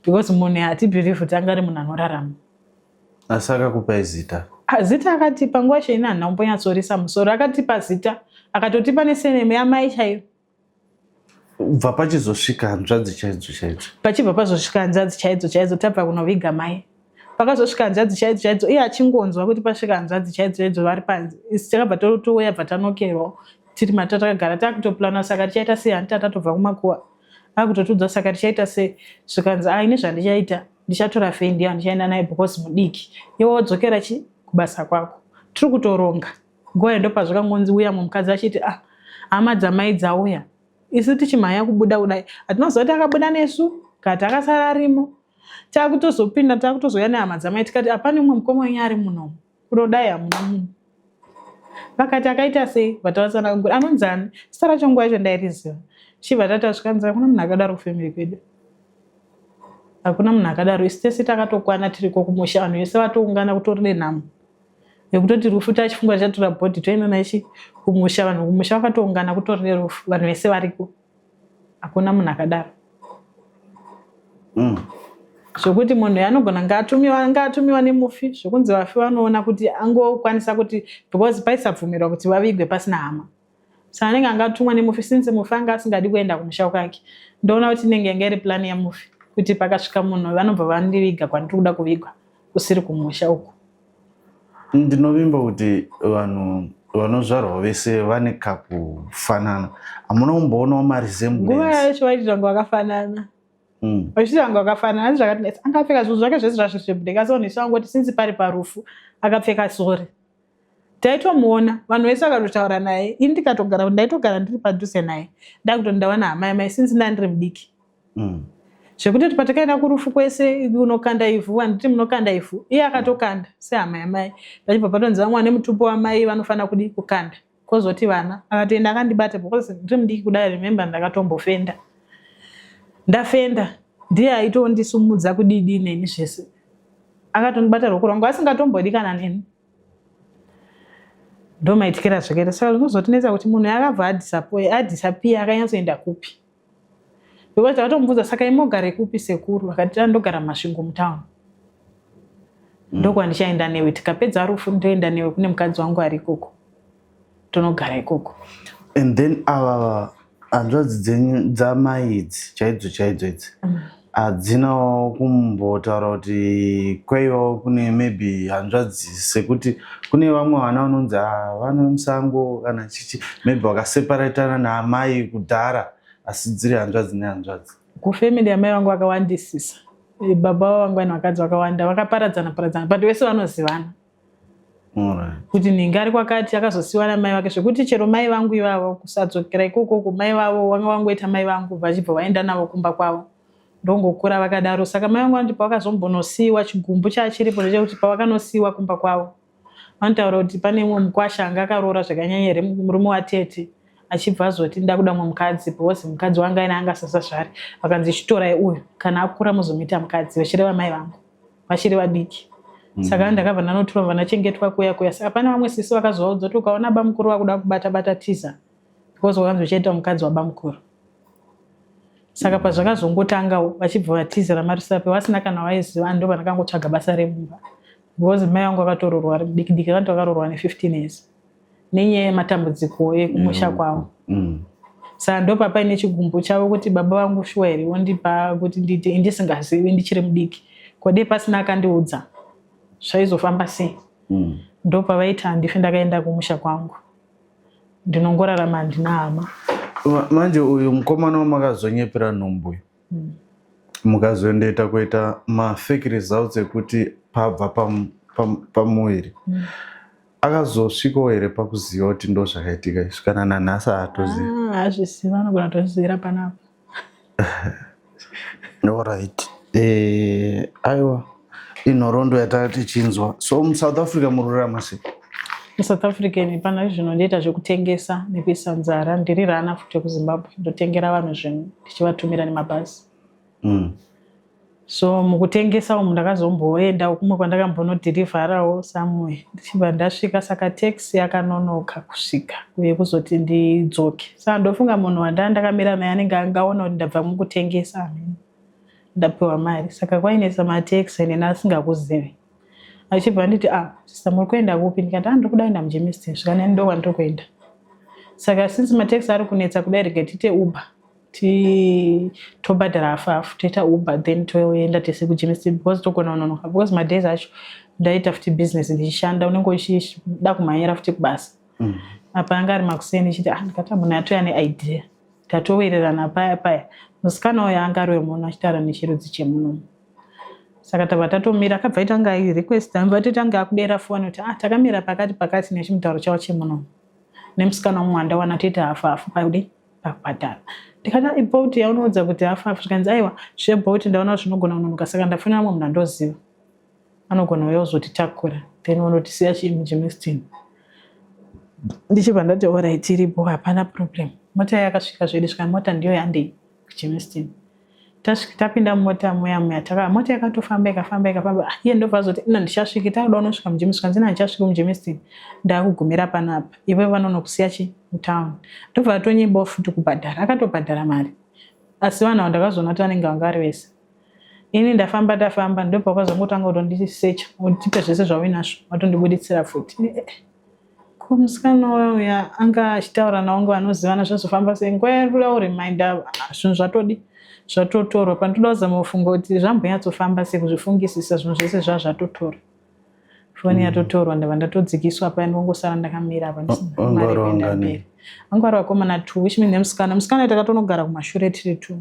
because munhu hatibhilivhi kuti anga ari munhu anorarama. Asi akakupai zita? Ah, zita akatipa nguva yacho ini handina kumbonyatsorisa musoro akatipa zita akatotipa nesenemu yamai chaiyo. Bva pachizosvika hanzvadzi chaidzo chaidzo. Pachibva pazosvika hanzvadzi chaidzo chaidzo tabva kunoviga mai. Pakazosvika hanzvadzi chaidzo chaidzo iye achingonzwa kuti pasvika hanzvadzi chaidzo chaidzo vari panze. Isu takabva totouya bva tanokerwa tiri mata takagara takutoplana saka tichaita sei hanti tatatobva kumakuva. Akutotiudza saka tichaita sei zvikanzi ah ini zvandichaita ndichatora Fendi yandichaenda naye because mudiki iwe wodzokera chi kubasa kwako. Tiri kutoronga. Nguva iyo ndopazvakangonzi uya mumwe mukadzi achiti ah hama dzamai dzauya isu tichimhanya kubuda kudai hatinoziva kuti akabuda nesu kana takasara arimo takutozopinda takutozouya nehama dzamai tikati apane mumwe mukoma wenyu ari munomu kunodai hamuna munhu vakati akaita sei vatavatsanangura anonzani zita racho nguva yacho ndairiziva tichibva tati asvikanzi hakuna munhu akadaro kufamily kwedu hakuna munhu akadaro isu tese takatokwana tiriko kumusha vanhu vese vatoungana kutori nenhamo yekutoti rufu tachifunga tichatora bhodhi toenda naye kumusha vanhu kumusha vakatoungana kutori nerufu vanhu vese variko hakuna munhu akadaro Zvokuti munhu anogona ngaatumiwa ngaatumiwa nemufi zvokunzi vafi vanoona kuti angokwanisa kuti because paisabvumirwa kuti vavigwe pasina hama saka anenge angatumwa nemufi since mufi anga asingadi kuenda kumusha kwake ndoona kuti inenge yanga iri plan yemufi kuti pakasvika munhu vanobva vandiviga kwandiri kuda kuvigwa kusiri kumusha uku. Ndinovimba kuti vanhu vanozvarwa vese vane kakufanana. Hamuna kumboonawo maresemblance. Nguva yacho vaiti vanga vakafanana. Vachiti vanga vakafanana asi zvakatinetsa. Anga apfeka zvinhu zvake zvese zvazvo zveblack asi vanhu vese vangoti since pari parufu akapfeka sori. Taitomuona vanhu vese vakatotaura naye ini ndikatogara ndaitogara ndiri padhuze naye ndakutoti ndawana hama yamai since ndandiri mudiki. Zvekutoti patakaenda kurufu kwese unokanda ivhu handiti munokanda ivhu iye akatokanda sehama yamai pachibva patonzi vamwe vane mutupo wamai vanofanira kudi kukanda kozoti vana akatoenda akandibata because ndiri mudiki kudai remember ndakatombofenda ndafenda ndiye aitondisumudza kudidi neni zvese akatondibata ruoko rwangu asingatombodi kana neni ndomaitikira zvakaita saka zvinozotinetsa kuti munhu akabva adisappear akanyatsoenda kupi because takatomubvunza saka imogare kupi sekuru vakati ndogara Masvingo mutown ndokwandichaenda newe tikapedza rufu ndoenda newe kune mukadzi wangu ari ikoko tonogara ikoko. And then ava hanzvadzi dzenyu dzamai idzi chaidzo chaidzo idzi hadzinawo kumbotaura kuti kwaivawo kune maybe hanzvadzi sekuti kune vamwe vana vanonzi ah, vana vemusango kana chichi maybe vakaseparatana naamai kudhara asi dziri hanzvadzi nehanzvadzi. Kufamily yamai vangu vakawandisisa. Eh, baba vangu vane vakadzi vakawanda vakaparadzana paradzana but vese vanozivana kuti nhingi ari kwakati akazosiwa namai vake zvekuti chero mai vangu ivavo kusadzokera ikokoko mai vavo vanga vangoita mai vangu vachibva vaenda navo kumba kwavo ndongokura vakadaro saka mai vangu vanoti pavakazombonosiiwa chigumbu chachiripo ndechekuti pavakanosiiwa kumba kwavo vanotaura kuti pane mumwe mukwasha anga akaroora zvakanyanya here murume watete achibva azoti ndakuda mumwe mukadzi because mukadzi wanga aine anga asasazvari vakanzi chitorai uyu kana akura muzomuita mukadzi vachireva mai vangu vachiri vadiki mm. saka ndakabva ndanotorwa vandachengetwa kuya kuya saka pane vamwe sisi vakazovaudza kuti ukaona bamukuru vakuda kubata bata tiza because wakanzi uchaita mukadzi wabamukuru saka pazvakazongotangawo vachibva vatizira marusape vasina kana vaiziva ndo vandakangotsvaga basa remumba because mai vangu vakatororwa vari mudiki diki vanoti vakarorwa ne15 years nenyaya yematambudziko ekumusha kwavo mm. Saka ndopapaine chigumbu chavo kuti baba vangu shuwa here vondipa kuti ndiite indisingazivi ndichiri mudiki kodei pasina akandiudza zvaizofamba sei mm. Ndopavaiti handifi ndakaenda kumusha kwangu ndinongorarama handina hama. Manje uyu mukomana wamakazonyepera nhumbu uyu mm. mukazoendoita kuita mafake results ekuti pabva pamuviri pam, pam akazosvikawo here pakuziva kuti ndo zvakaitika izvi kana nanhasi haatozivi ah, azviziva anogona kutozvizivira panapa Alright. Eh, aiwa inhoroondo yatanga tichinzwa. So muSouth Africa muri kurarama sei? MuSouth African pana zvino ndoita zvekutengesa nekuisa nzara. Ndiri rana futi yekuZimbabwe ndotengera vanhu zvinhu ndichivatumira nemabhazi. Mm. So mukutengesa umu ndakazomboenda kumwe kwandakambonodhirivharawo somewhere ndichibva ndasvika saka taxi yakanonoka kusvika uye kuzoti ndidzoke saka ndofunga munhu wandaa ndakamira naye anenge angaona kuti ndabva mukutengesa amene ndapiwa mari saka kwainetsa mataxi neni asingakuzivi achibva anditi ah sister muri kuenda kupi ndikati ah ndiri kuda kuenda muGermiston zvikaneni ndokwandiri kuenda saka since mataxi ari kunetsa kudai rega tiite uber ti tobhadhara hafu hafu toita uber then toenda tese kuGermiston because togona kunonoka because madays acho ndaita futi business ndichishanda unenge uchida kumhanyira futi kubasa mm. Apa anga ari makuseni chiti ah ndikati munhu atouya neidea tatowirirana paya paya musikana uyo anga ari wemuno achitaura nechirudzi chemunomu saka tabva tatomira akabva aita anga airequest ambva toita anga akudera foni kuti ah takamira pakati pakati nechimutauro chavo chemunomu nemusikana umwe wandawana toita hafu hafu paudi pakubhadhara ndikati ibolt yaunoudza kuti hafu hafu zvikanzi aiwa zvebolt ndaona kuti zvinogona kunonoka saka ndafonera mumwe munhu andoziva anogona uya uzotitakura then unotisiya chii muGermiston ndichibva ndati orit iripo hapana problem mota yakasvika zvedu svika mota ndiyo yandei kuGermiston tapinda mumota muya muya taka mota yakatofamba ikafamba ikafamba ah, iye ndobva azoti ina ndichasviki takuda unosvika muGermiston kanzi ina ndichasviki muGermiston ndakugumira panapa ivo vanonokusiya chi mutown ndobva atonyimbawo futi kubhadhara akatobhadhara mari asi vanhu ava ndakazoona kuti vanenge vanga vari vese ini ndafamba tafamba ndopakazongotanga kutondisecha utipe zvese zvauinazvo watondibuditsira futi eh, eh. Ko musikana uya anga achitaura nawo ngo vanozivana zvazofamba sei nguva yakuda kureminder zvinhu zvatodi zvatotorwa panotoda kuzama kufunga kuti zvambonyatsofamba sei kuzvifungisisa zvinhu zvese zvaa zvatotorwa foni mm. yatotorwa ndabva ndatodzikiswa paya ndongosara ndakamira apa ndisina mari kuenda mberi vanga vari vakomana two which means nemusikana musikana takatonogara kumashure tiri two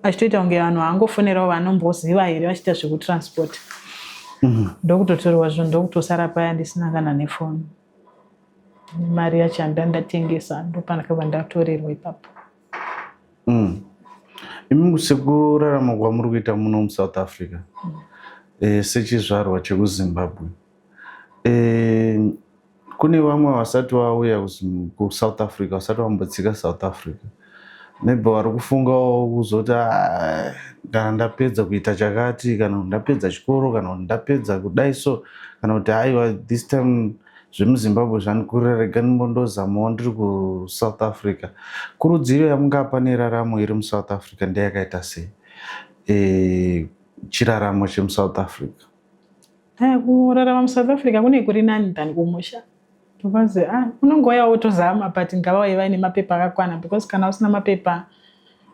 achitoita kunge vanhu vaangofonerawo vanomboziva here vachiita zvekutransport mm. ndokutotorwa zvinhu ndokutosara paya ndisina kana nefoni mari yacho yanda ndatengesa ndopandakabva ndatorerwa ipapo mm. Imi sekurarama kwamuri kuita muno muSouth Africa mm. e, sechizvarwa chekuZimbabwe e, kune vamwe vasati vauya kuSouth Africa vasati vambotsika South Africa maybe vari kufungawo kuzoti ah, kana ndapedza kuita chakati kana kuti ndapedza chikoro kana kuti ndapedza kudai so kana kuti aiwa this time zvemuZimbabwe zvandikurira rega ndimbondozamawo ndiri kuSouth Africa kurudziro yamungapa neraramo iri muSouth Africa ndeyakaita sei e, chiraramo chemuSouth Africa Eh, kurarama muSouth Africa kune kuri nani than kumusha because ah, unongouya wotozama but ngavauye vaine mapepa akakwana because kana usina mapepa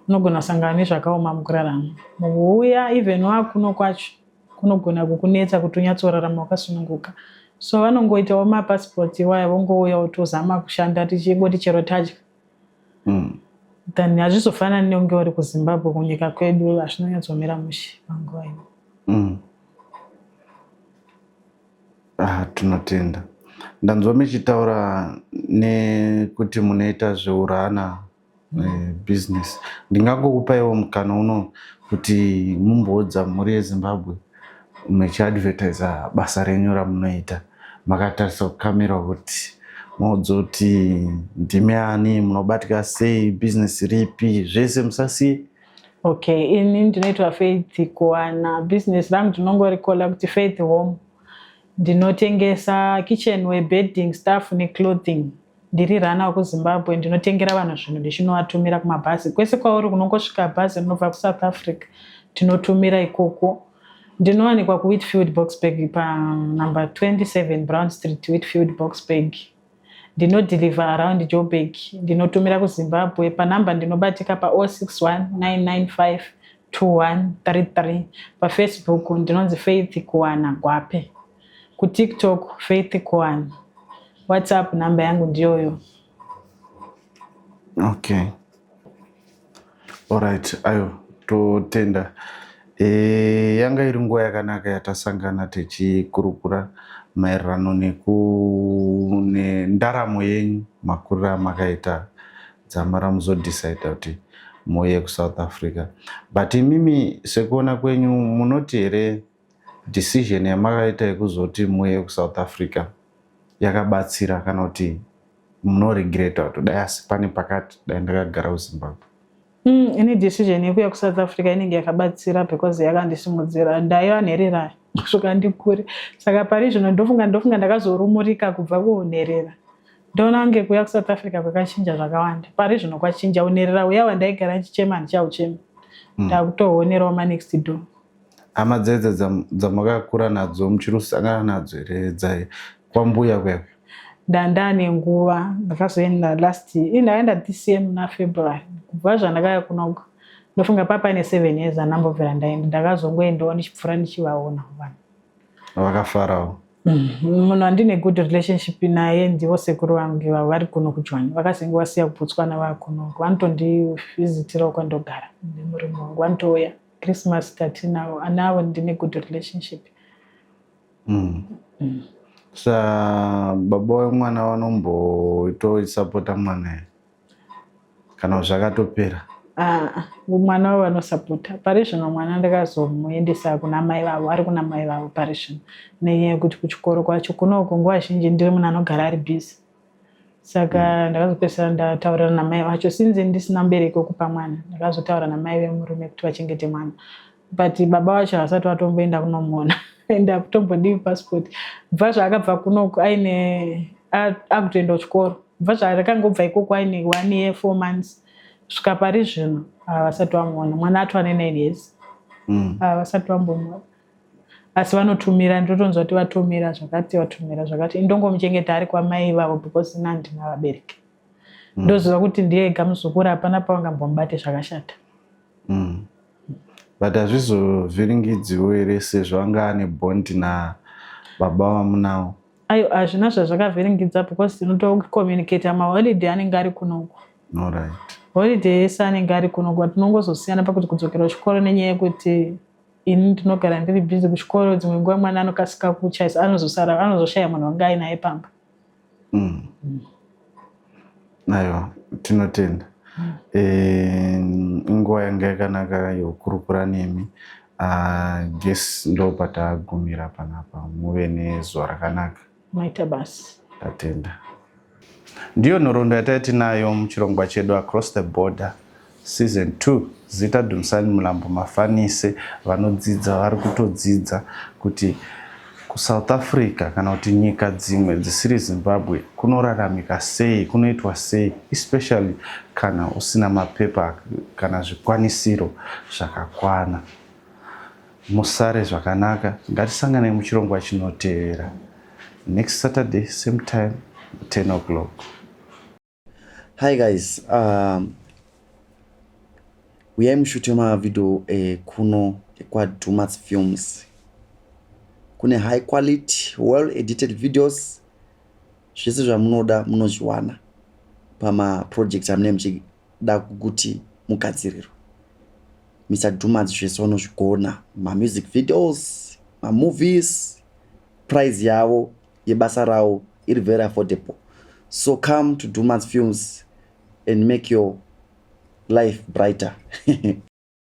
unogona kusangana nezvakaoma mukurarama mukuuya even wakuno kwacho kunogona kukunetsa kuti unyatsorarama wakasununguka so vanongoitawo mapasipoti iwaya vongouya wotozama kushanda tichingoti chero tadya mm. Than hazvizofanani nekunge uri kuZimbabwe, kunyika kwedu hazvinonyatsomira mushe panguva ino. Ah, tinotenda. Ndanzwa muchitaura nekuti munoita zveurana business. Ndingangokupaiwo mukana uno kuti mumboudza mhuri yeZimbabwe muchiadvertisa basa renyu ramunoita makatarisa kukamera, kuti maudza kuti ndimi ani, munobatika sei, business ripi, zvese musasiye. Okay, ini ndinoitwa Faith Kuwana. Business rangu ndinongorikola kuti Faith Home. Ndinotengesa kitchenware, bedding stuff neclothing. Ndiri runner wekuZimbabwe. Ndinotengera vanhu zvinhu ndichinovatumira kumabhazi kwese kwauri. Kunongosvika bhazi rinobva kuSouth Africa, tinotumira ikoko. Ndinowanikwa kuWhitfield, Boksburg, panumber 27 Brown Street, Whitfield, Boksburg. Ndinodeliver around Joburg. Ndinotumira kuZimbabwe. Panhamba ndinobatika pa061 995 2133. PaFacebook ndinonzi Faith Kuwana Gwape, kuTikTok Faith Kuwana. WhatsApp namba yangu ndiyoyo. Okay, alright, ayo totenda. Yanga iri nguva yakanaka yatasangana tichikurukura maererano nendaramo yenyu, makuriro amakaita dzamara muzodecida kuti muuye kuSouth Africa. But imimi, sekuona kwenyu, munoti here decision yamakaita yekuzoti muuye kuSouth Africa yakabatsira, kana kuti munoregreta kuti dai asi pane pakati dai ndakagara kuZimbabwe? Ini decision yekuuya kuSouth Africa inenge yakabatsira because yakandisimudzira. Ndaiva nherera kusvika ndikure, saka pari zvino ndofunga ndakazorumurika kubva kuunherera. Ndoona kunge kuuya kuSouth Africa kwakachinja zvakawanda. Pari zvino kwachinja unherera uya wandaigara ndichichema, handichauchema. Ndakutoonerawo manext door. Hama dzedze dzamakakura nadzo muchiri kusangana nadzo here, kwambuya kuya? Ndandane nguva ndakazoenda last, ndaenda this year muna February. Kubva zvandakauya kunoku, ndofunga papaine 7 years andambobvira ndaenda. Ndakazongoendawo ndichipfuura ndichivaona vanhu. Vakafarawo? Munhu andine good relationship naye ndivo sekuru vangu ivavo vari kuno kuJoni. Vakazenge vasiya kuBotswana, vakunoku vanotondivhizitirawo kwandogara nemurume wangu. Vanotouya Christmas tatinawo anavo. Ndine good relationship. Sa baba wemwana vanomboitoisapota mwana here, kana zvakatopera? Ah, mwana wavo vanosapota. Pari zvino mwana ndakazomuendesa kuna mai vavo, ari kuna mai vavo pari zvino, nenyaya yekuti kuchikoro kwacho kunoko nguva zhinji ndiri munhu anogara ari busy, saka ndakazopedzisira ndataurira namai vacho. Since ndisina mubereki wekupa mwana, ndakazotaura namai vemurume kuti vachengete mwana, but baba vacho havasati vatomboenda kunomuona and hakutombodiwi passport. Bva zvaakabva kunoku aine akutoenda kuchikoro, bva zvaakangobva ikoko aine 1 year 4 months kusvika pari zvino havasati vamuona. Mwana atova ne9 years. Havasati vambomuona, asi vanotumira. Ndotonzwa kuti vatumira zvakati, vatumira zvakati. Indongomuchengeta ari kwamai ivavo because ina handina vabereki. Ndoziva kuti ndiye ega muzukuru, hapana pavangambomubate zvakashata. But hazvizovhiringidziwo here sezvo anga ane bond nababa vamunawo? Ayo, hazvina zvazvakavhiringidza because tinotocommunicata. Maholiday anenge ari kunoku. Holiday yese anenge ari kunoku. Tinongozosiyana pakuti kudzokera kuchikoro, nenyaya yekuti ini ndinogara ndiri busy kuchikoro. Dzimwe nguva mwana anokasika kuchaisa, anozosara, anozoshaya munhu wanga ainaye pamba. Aiwa, tinotenda. Nguva yanga yakanaka yokurukura nemi. Guess ndo patagumira panapa. Muve nezuva rakanaka. Maita basi. Tatenda. Ndiyo nhoroondo yataitinayo muchirongwa chedu Across the Border season 2. Zita Dumisani Mulambo Mafanise. Vanodzidza vari kutodzidza kuti kuSouth Africa kana kuti nyika dzimwe dzisiri Zimbabwe kunoraramika sei, kunoitwa sei, especially kana usina mapepa kana zvikwanisiro zvakakwana. Musare zvakanaka. Ngatisanganei muchirongwa chinotevera next Saturday, same time, 10 o'clock. Hi guys, uyai mushute mavideo kuno kwaDumas Films. Kune high quality, well edited videos. Zvese zvamunoda munozviwana pamaproject amunenge. zvamunoda kuti mugadzirirwe. Mr Dumarts zvese vanozvigona, mamusic videos, mamovies. Price yavo yebasa ravo iri very affordable, so come to Dumarts Films and make your life brighter.